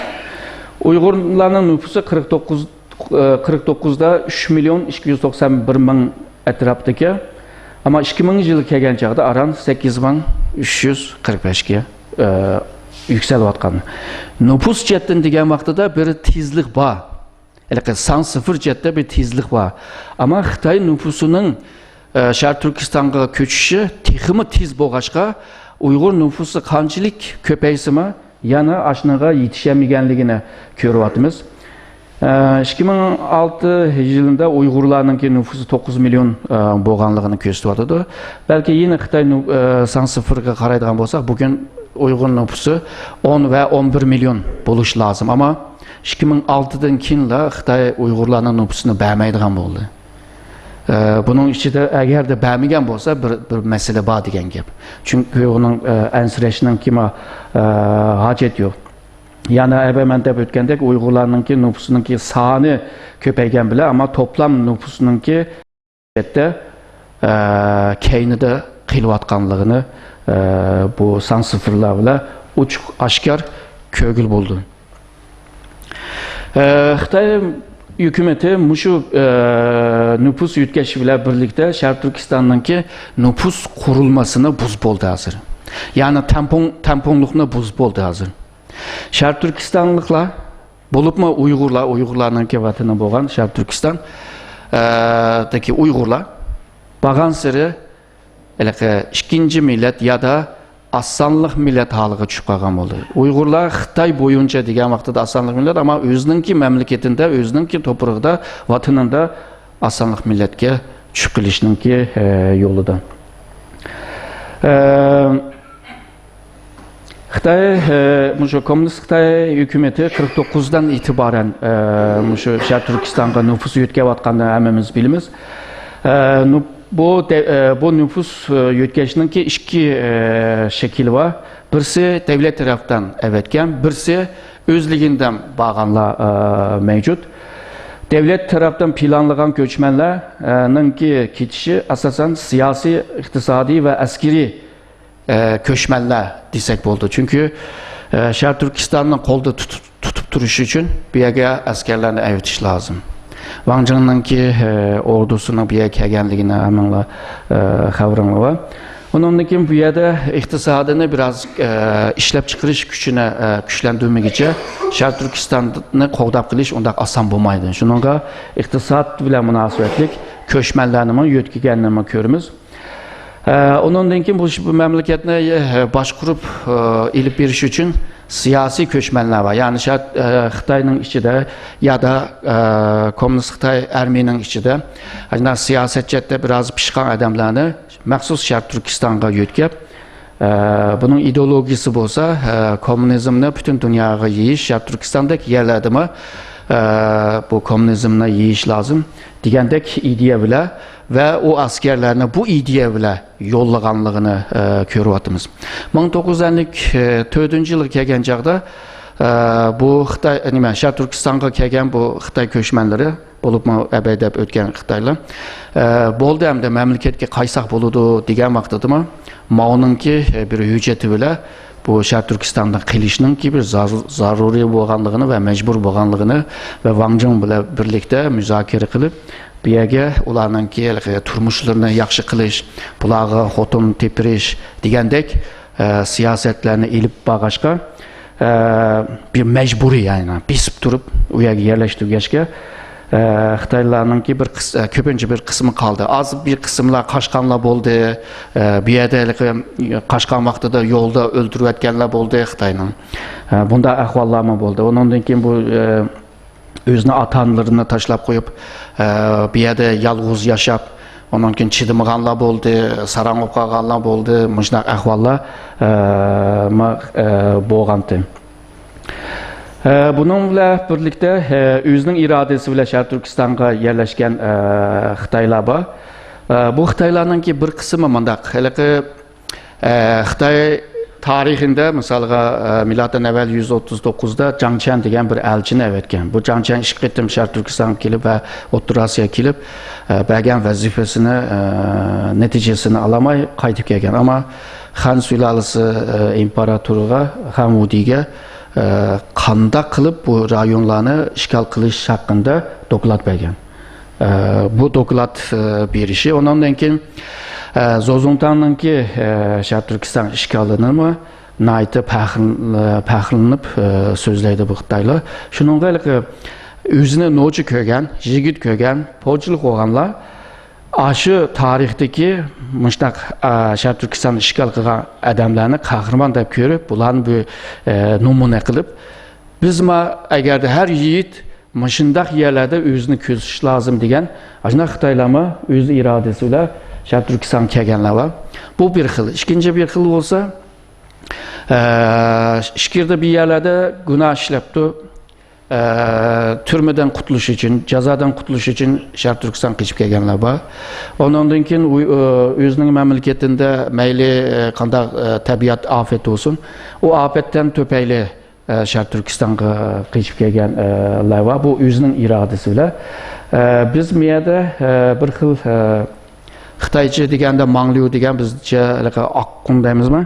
ئۇيغۇرلارنىڭ نوپۇسى قىرىق توققۇز، ئە، قىرىق توققۇزدا ئۈچ مىليون ئىككى يۈز توقسان بىر مىڭ ئەتراپتىكەن. ئەمما ئىككى مىڭىنچى يىلغا كەلگەن چاغدا ئاران سەككىز مىڭ ئۈچ يۈز قىرىق بەشكە، ئە، يۈكسىلىۋاتقان. نوپۇس جەھەتتىن دېگەن ۋاقتىدا بىر تېزلىك بار. ھېلىقى سان سىفىر جەھەتتە بىر تېزلىك بار. ئەمما خىتاي نوپۇسىنىڭ، ئە، شەرقىي تۈركىستانغا كۆچۈشى تېخىمۇ تېز بولغاچقا، ئۇيغۇر نوپۇسى قانچىلىك كۆپەيسىمۇ، يەنە ئاشۇنىڭغا يېتىشەلمىگەنلىكىنى كۆرۈۋاتىمىز. ئە، ئىككى مىڭ ئالتە يىلىدا ئۇيغۇرلارنىڭكى نوپۇسى توققۇز مىليون، ئە، بولغانلىقىنى كۆرسىتىۋاتىدۇ. بەلكى يەنە خىتاي نو-، ئە، سان سىفىرغا قارايدىغان بولساق، بۈگۈن ئۇيغۇر نوپۇسى ئون ۋە ئون بىر مىليون بولۇشى لازىم. ئەمما ئىككى مىڭ ئالتىدىن كېيىنلا خىتاي ئۇيغۇرلارنىڭ نوپۇسىنى بەرمەيدىغان بولدى. ئە، بۇنىڭ ئىچىدە ئەگەردە بەرمىگەن بولسا، بىر، بىر مەسىلە بار دېگەن گەپ. چۈنكى ئۇنىڭ، ئە، ئەنسىرەشنىڭكى ما-، ئە، ھاجەت يوق. يەنە ئەۋەل مەن دەپ ئۆتكەندەك، ئۇيغۇرلارنىڭكى نوپۇسىنىڭكى سانى كۆپەيگەن بىلەن، ئەمما توپلام نوپۇسىنىڭكى ئەلۋەتتە، ئە، كەينىدە قېلىۋاتقانلىقىنى، ئە، بۇ سان سىفىرلار بىلەن ئوچۇق ئاشكار كۆرگىلى بولىدۇ. ئە، خىتاي ھۆكۈمىتى مۇشۇ، ئە، نوپۇس يۆتكەش بىلەن بىرلىكتە شەرقىي تۈركىستاننىڭكى نوپۇس قۇرۇلمىسىنى بۇزۇپ بولدى ھازىر. يەنى تەڭپۇڭ-، تەڭپۇڭلۇقنى بۇزۇپ بولدى ھازىر. شەرقىي تۈركىستانلىقلار، بولۇپمۇ ئۇيغۇرلار، ئۇيغۇرلارنىڭكى ۋەتىنى بولغان شەرقىي تۈركىستان، ئە، دىكى ئۇيغۇرلار بارغانسېرى ھېلىقى ئىككىنچى مىللەت يا دا ئاز سانلىق مىللەت ھالىغا چۈشۈپ قالغان بولدى. ئۇيغۇرلار خىتاي بويىچە دېگەن ۋاقتىدا ئاز سانلىق مىللەت، ئەمما ئۆزىنىڭكى مەملىكىتىدە، ئۆزىنىڭكى توپرىقىدا، ۋەتىنىدە ئاز سانلىق مىللەتكە چۈشۈپ قېلىشنىڭكى، ئە، يولىدا. ئە، خىتاي، ئە، مۇشۇ كوممۇنىست خىتاي ھۆكۈمىتى قىرىق توققۇزدىن ئېتىبارەن، ئە، مۇشۇ شەرقىي تۈركىستانغا نوپۇس يۆتكەۋاتقانلىقىنى ھەممىمىز بىلىمىز. ئە، نوپ-، بۇ دە-، ئە، بۇ نوپۇس، ئە، يۆتكەشنىڭكى ئىككى، ئە، شەكلى بار. بىرسى دەۋلەت تەرەپتىن ئەۋەتكەن، بىرسى ئۆزلۈكىدىن بارغانلار، ئە، مەۋجۇت. دەۋلەت تەرەپتىن پىلانلىغان كۆچمەنلەرنىڭكى كېتىشى ئاساسەن سىياسىي، ئىقتىسادىي ۋە ئەسكىرىي ئە، كۆچمەنلەر دېسەك بولىدۇ. چۈنكى، ئە، شەرقىي تۈركىستاننى قولدا تۇتۇپ، تۇتۇپ تۇرۇش ئۈچۈن بۇ يەرگە ئەسكەرلەرنى ئەۋېتىش لازىم. ۋاڭ جېڭنىڭكى، ئە، ئوردۇسىنىڭ بۇ يەرگە كەلگەنلىكىنى ھەممىڭلار، ئە، خەۋىرىڭلار بار. ئۇنىڭدىن كېيىن بۇ يەردە ئىقتىسادىنى بىراز، ئە، ئىشلەپچىقىرىش كۈچىنى، ئە، كۈچلەندۈرمىگىچە شەرقىي تۈركىستاننى قوغداپ قېلىش ئۇنداق ئاسان بولمايدۇ. شۇنىڭغا ئىقتىساد بىلەن مۇناسىۋەتلىك كۆچمەنلەرنىمۇ يۆتكىگەننىمۇ كۆرىمىز. ئە، ئۇنىڭدىن كېيىن بۇ، بۇ مەملىكەتنى، ئە، باشقۇرۇپ، ئە، ئېلىپ بېرىش ئۈچۈن سىياسىي كۆچمەنلەر بار. يەنى شەرت، ئە، خىتاينىڭ ئىچىدە يادا، ئە، كوممۇنىست خىتاي ئارمىيىنىڭ ئىچىدە، ئە، سىياسەت جەھەتتە بىراز پىشقان ئادەملەرنى مەخسۇس شەرقىي تۈركىستانغا يۆتكەپ، ئە، بۇنىڭ ئىدېئولوگىيىسى بولسا، ئە، كوممۇنىزمنى پۈتۈن دۇنياغا يېيىش، شەرقىي تۈركىستاندەك يەرلەردىمۇ، ئە، بۇ كوممۇنىزمنى يېيىش لازىم دېگەندەك ئىدىيە بىلەن ۋە ئۇ ئەسكەرلەرنى بۇ ئىدىيە بىلەن يوللىغانلىقىنى، ئە، كۆرۈۋاتىمىز. مىڭ توققۇز يۈز ئەللىك تۆتىنچى يىلغا كەلگەن چاغدا، ئە، بۇ خىتاي، نېمە، شەرقىي تۈركىستانغا كەلگەن بۇ خىتاي كۆچمەنلىرى، بولۇپمۇ ئەبەي دەپ ئۆتكەن خىتايلار، ئە، بولدى، ئەمدى مەملىكەتكە قايتساق بولىدۇ دېگەن ۋاقتىدىمۇ ماۋنىڭكى، ئە، بىر ھۆججىتى بىلەن بۇ شەرقىي تۈركىستاندا قېلىشنىڭكى بىر زار-، زارۇرىي بولغانلىقىنى ۋە مەجبۇر بولغانلىقىنى ۋە ۋاڭ جېڭ بىلەن بىرلىكتە مۇزاكىرە قىلىپ، بۇ يەرگە ئۇلارنىڭكى ھېلىقى تۇرمۇشلىرىنى ياخشى قىلىش، بۇلارغا خوتۇن تېپىرىش دېگەندەك، ئە، سىياسەتلەرنى ئېلىپ بارغاچقا، ئە، بىر مەجبۇرىي، يەنى بېسىپ تۇرۇپ ئۇ يەرگە يەرلەشتۈرگەچكە، ئە، خىتايلارنىڭكى بىر قىس-، ئە، كۆپىنچە بىر قىسمى قالدى. ئاز بىر قىسىملار قاچقانلار بولدى. ئە، بۇ يەردە ھېلىقى قاچقان ۋاقتىدا يولدا ئۆلتۈرۈۋەتكەنلەر بولدى خىتاينىڭ. ئە، بۇنداق ئەھۋاللارمۇ بولدى. ئۇنىڭدىن كېيىن بۇ، ئە، ئۆزىنىڭ ئاتا-ئانىلىرىنى تاشلاپ قويۇپ، ئە، بۇ يەردە يالغۇز ياشاپ، ئۇنىڭ كېيىن چىدىمىغانلار بولدى، ساراڭ بولۇپ قالغانلار بولدى، مۇشۇنداق ئەھۋاللار، ئە، ما-، ئە، بولغانتى. ئە، بۇنىڭ بىلەن بىرلىكتە، ئە، ئۆزىنىڭ ئىرادىسى بىلەن شەرقىي تۈركىستانغا يەرلەشكەن، ئە، خىتايلار بار. ئە، بۇ خىتايلارنىڭكى بىر قىسمى مۇنداق، ھېلىقى ئە، خىتاي تارىخىدا، مىسالغا، ئە، مىلادتىن ئەۋۋەل يۈز ئوتتۇز توققۇزدا جاڭ چيەن دېگەن بىر ئەلچىنى ئەۋەتكەن. بۇ جاڭ چيەن ئىككى قېتىم شەرقىي تۈركىستانغا كېلىپ ۋە ئوتتۇرا ئاسىياغا كېلىپ، ئە، بەرگەن ۋەزىپىسىنى، ئە، نەتىجىسىنى ئالالماي قايتىپ كەلگەن. ئەمما خەن سۇلالىسى، ئە، ئىمپېراتورىغا، خەن ۋۇدىگە، ئە، قانداق قىلىپ بۇ رايونلارنى ئىشغال قىلىش ھەققىدە دوكلات بەرگەن. ئە، بۇ دوكلات، ئە، بېرىشى، ئۇنىڭدىن كېيىن، ئە، زوزۇڭتاڭنىڭكى، ئە، شەرقىي تۈركىستان ئىشغالىنىمۇ ناھايىتى پەخىر-، پەخىرلىنىپ، ئە، سۆزلەيدۇ بۇ خىتايلار. شۇنىڭغا ھېلىقى ئۆزىنى نوچى كۆرگەن، يىگىت كۆرگەن، پوچىلىق بولغانلار ئاشۇ تارىختىكى مۇشۇنداق، ئە، شەرقىي تۈركىستاننى ئىشغال قىلغان ئادەملەرنى قەھرىمان دەپ كۆرۈپ، بۇلارنى بىر، ئە، نومۇنە قىلىپ، بىزمۇ ئەگەردە ھەر يىگىت مۇشۇنداق يەرلەردە ئۆزىنى كۆرسىتىش لازىم دېگەن، ئاشۇنداق خىتايلارمۇ ئۆز ئىرادىسى بىلەن شەرقىي تۈركىستانغا كەلگەنلەر بار. بۇ بىر خىل. ئىككىنچى بىر خىل بولسا، ئە، ئىچكىرىدە بىر يەرلەردە گۇناھ ئىشلەپتۇ. ئە، تۈرمىدىن قۇتۇلۇش ئۈچۈن، جازادىن قۇتۇلۇش ئۈچۈن شەرقىي تۈركىستانغا قېچىپ كەلگەنلەر بار. ئۇنىڭدىن كېيىن ئۇ-، ئۆ-، ئۆزىنىڭ مەملىكىتىدە مەيلى، ئە، قانداق، ئە، تەبىئەت ئاپىتى بولسۇن، ئۇ ئاپەتتىن تۈپەيلى ئە، شەرقىي تۈركىستانغا قېچىپ كەلگەن، ئە، لەۋا بۇ ئۆزىنىڭ ئىرادىسى بىلەن. ئە، بىز بۇ يەردە، ئە، بىر خىل، ئە، خىتايچە دېگەندە ماڭليۇ دېگەن، بىزچە ھېلىقى ئاققۇن دەيمىزمۇ؟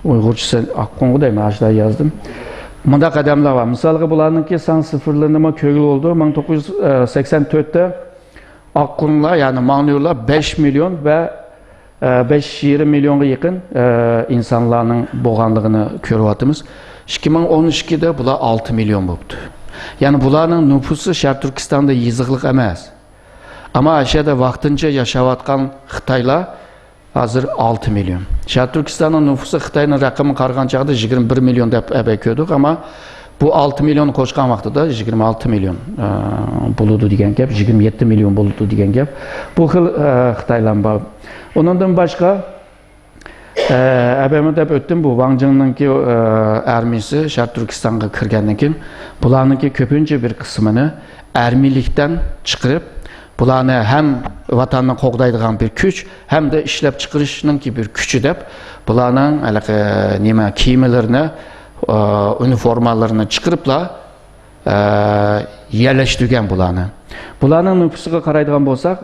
ئۇيغۇرچىسى ئاققۇنغۇ دەيمەن، ئاشۇنداق يازدىم. مۇنداق ئادەملەر بار. مىسالغا، بۇلارنىڭكى سان سىفىرلىرىنىمۇ كۆرگىلى بولىدۇ. مىڭ توققۇز يۈز سەكسەن تۆتتە ئاققۇنلار، يەنى ماڭليۇلار بەش مىليون ۋە، ئە، بەش يېرىم مىليونغا يېقىن، ئە، ئىنسانلارنىڭ بولغانلىقىنى كۆرۈۋاتىمىز. ئىككى مىڭ ئون ئىككىدە بۇلار ئالتە مىليون بوپتۇ. يەنى بۇلارنىڭ نوپۇسى شەرقىي تۈركىستاندا يېزىقلىق ئەمەس. ئەمما ئاشۇ يەردە ۋاقتىنچە ياشاۋاتقان خىتايلار ھازىر ئالتە مىليون. شەرقىي تۈركىستاننىڭ نوپۇسى خىتاينىڭ رەقىمىگە قارىغان چاغدا يىگىرمە بىر مىليون دەپ ئەبەي كۆردۇق، ئەمما بۇ ئالتە مىليون قوشقان ۋاقتىدا يىگىرمە ئالتە مىليون، ئە، بولىدۇ دېگەن گەپ، يىگىرمە يەتتە مىليون بولىدۇ دېگەن گەپ. بۇ خىل، ئە، خىتايلار بار. ئۇنىڭدىن باشقا، ئە، ئەبەيمۇ دەپ ئۆتتۈم، بۇ ۋاڭ جىڭنىڭكى، ئە، ئارمىيىسى شەرقىي تۈركىستانغا كىرگەندىن كېيىن، بۇلارنىڭكى كۆپىنچە بىر قىسمىنى ئارمىيىلىكتىن چىقىرىپ، بۇلارنى ھەم ۋاتاننى قوغدايدىغان بىر كۈچ، ھەمدە ئىشلەپچىقىرىشنىڭكى بىر كۈچى دەپ، بۇلارنىڭ ھېلىقى نېمە كىيىملىرىنى، ئۇنىفورمالىرىنى چىقىرىپلا، يەرلەشتۈرگەن بۇلارنى. بۇلارنىڭ نوپۇسىغا قارايدىغان بولساق،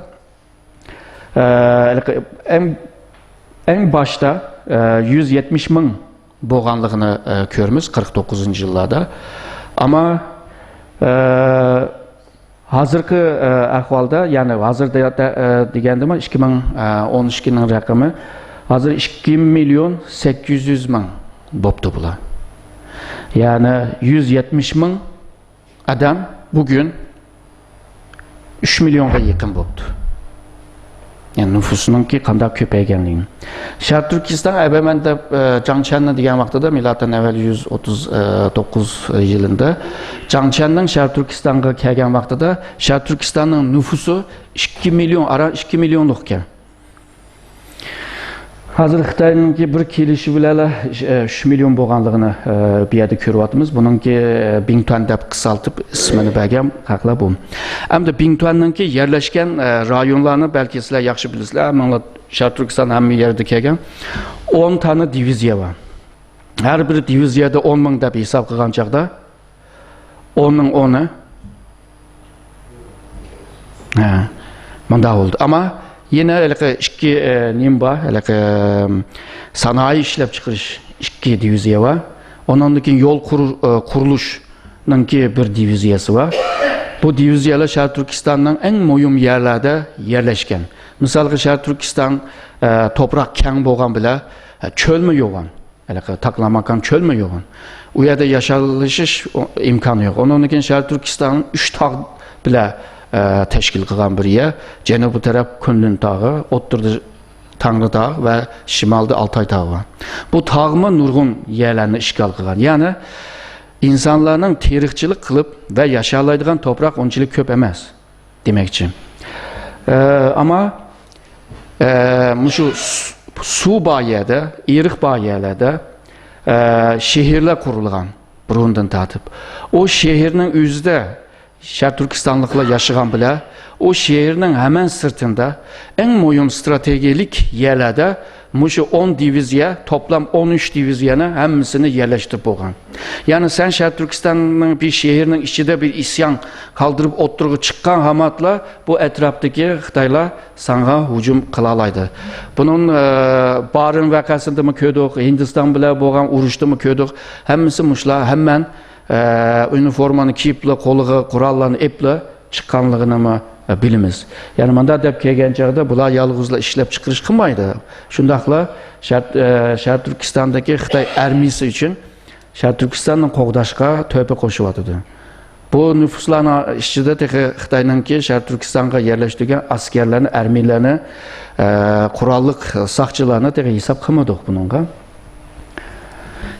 ھېلىقى ئەڭ، ئەڭ باشتا يۈز يەتمىش مىڭ بولغانلىقىنى كۆرىمىز قىرىق توققۇزىنچى يىللاردا. ئەمما ھازىرقى، ئە، ئەھۋالدا، يەنى ھازىر دە-، دە-، ئە، دېگەندىمۇ ئىككى مىڭ ئون ئىككىنىڭ رەقىمى ھازىر ئىككى مىليون سەككىز يۈز مىڭ بوپتۇ بۇلار. يەنى يۈز يەتمىش مىڭ ئادەم بۈگۈن ئۈچ مىليونغا يېقىن بوپتۇ. يەنى نوپۇسىنىڭكى قانداق كۆپەيگەنلىكىنى. شەرقىي تۈركىستان ئەبەمەن دەپ، ئە، جاڭ چيەننى دېگەن ۋاقتىدا، مىلادتىن ئەۋۋەل يۈز ئوتتۇز توققۇز يىلىندا جاڭ چيەننىڭ شەرقىي تۈركىستانغا كەلگەن ۋاقتىدا شەرقىي تۈركىستاننىڭ نوپۇسى ئىككى مىليون، ئاران ئىككى مىليونلۇق ئىكەن. ھازىر خىتاينىڭكى بىر كېلىشى بىلەنلا، ئە، ئۈچ مىليون بولغانلىقىنى، ئە، بۇ يەردە كۆرۈۋاتىمىز. بۇنىڭكى، ئە، بىڭتۈەن دەپ قىسقارتىپ ئىسمىنى بەرگەن خەقلەر بۇ. ئەمدى بىڭتۈەننىڭكى يەرلەشكەن، ئە، رايونلارنى بەلكى سىلەر ياخشى بىلىسىلەر. ھەممىڭلار شەرقىي تۈركىستان ھەممە يەردە كەلگەن. ئون دانە دىۋىزىيە بار. ھەر بىر دىۋىزىيەدە ئون مىڭ دەپ ھېساب قىلغان چاغدا، ئوننىڭ ئونى. ھە، مۇنداق بولدى. ئەمما يەنە ھېلىقى ئىككى، ئە، نېمە بار؟ ھېلىقى، ئەم، سانائىي ئىشلەپچىقىرىش ئىككى دىۋىزىيە بار. ئۇنىڭدىن كېيىن يول قۇر-، ئە، قۇرۇلۇشنىڭكى بىر دىۋىزىيەسى بار. بۇ دىۋىزىيەلەر شەرقىي تۈركىستاننىڭ ئەڭ مۇھىم يەرلەردە يەرلەشكەن. مىسالغا، شەرقىي تۈركىستان، ئە، توپراق كەڭ بولغان بىلەن، ئە، چۆلمۇ يوغان. ھېلىقى تاقلاماكان چۆلمۇ يوغان. ئۇ يەردە ياشاۋېلىش ئىمكانى يوق. ئۇنىڭدىن كېيىن شەرقىي تۈركىستان ئۈچ تاغ بىلەن، ئە، تەشكىل قىلغان بىر يەر. جەنۇبىي تەرەپ كۇنلۇن تاغى، ئوتتۇرىدا تەڭرى تاغ ۋە شىمالدا ئالتاي تاغى بار. بۇ تاغمۇ نۇرغۇن يەرلەرنى ئىشغال قىلغان. يەنى ئىنسانلارنىڭ تېرىقچىلىق قىلىپ ۋە ياشالايدىغان توپراق ئۇنچىلىك كۆپ ئەمەس. دېمەكچى. ئە، ئەمما، ئە، مۇشۇ سۇ، سۇ بار يەردە، ئېرىق بار يەرلەردە، ئە، شەھەرلەر قۇرۇلغان بۇرۇندىن تارتىپ. ئۇ شەھەرنىڭ ئۆزىدە شەرقىي تۈركىستانلىقلار ياشىغان بىلەن، ئۇ شەھەرنىڭ ھەمەن سىرتىندا ئەڭ مۇھىم ستراتېگىيەلىك يەرلەردە مۇشۇ ئون دىۋىزىيە، توپلام ئون ئۈچ دىۋىزىيەنى ھەممىسىنى يەرلەشتۈرۈپ بولغان. يەنى سەن شەرقىي تۈركىستاننىڭ بىر شەھىرىنىڭ ئىچىدە بىر ئىسيان قالدۇرۇپ ئوتتۇرىغا چىققان ھاماتلا بۇ ئەتراپتىكى خىتايلار ساڭا ھۇجۇم قىلالايدۇ. بۇنىڭ، ئە، بارىن ۋەقەسىدىمۇ كۆردۇق، ھىندىستان بىلەن بولغان ئۇرۇشتىمۇ كۆردۇق. ھەممىسى مۇشۇلار ھەممەن، ئە، ئۇنىفورمانى كىيىپلا، قولىغا قوراللارنى ئېپلا چىققانلىقىنىمۇ، ئە، بىلىمىز. يەنى مۇنداق دەپ كەلگەن چاغدا بۇلار يالغۇزلا ئىشلەپچىقىرىش قىلمايدۇ. شۇنداقلا شەرق-، ئە، شەرقىي تۈركىستاندىكى خىتاي ئارمىيىسى ئۈچۈن شەرقىي تۈركىستاننى قوغداشقا تۆھپە قوشۇۋاتىدۇ. بۇ نوپۇسلارنىڭ ئىچىدە تېخى خىتاينىڭكى شەرقىي تۈركىستانغا يەرلەشتۈرگەن ئەسكەرلەرنى، ئارمىيىلەرنى، ئە، قوراللىق ساقچىلارنى تېخى ھېساب قىلمىدۇق بۇنىڭغا.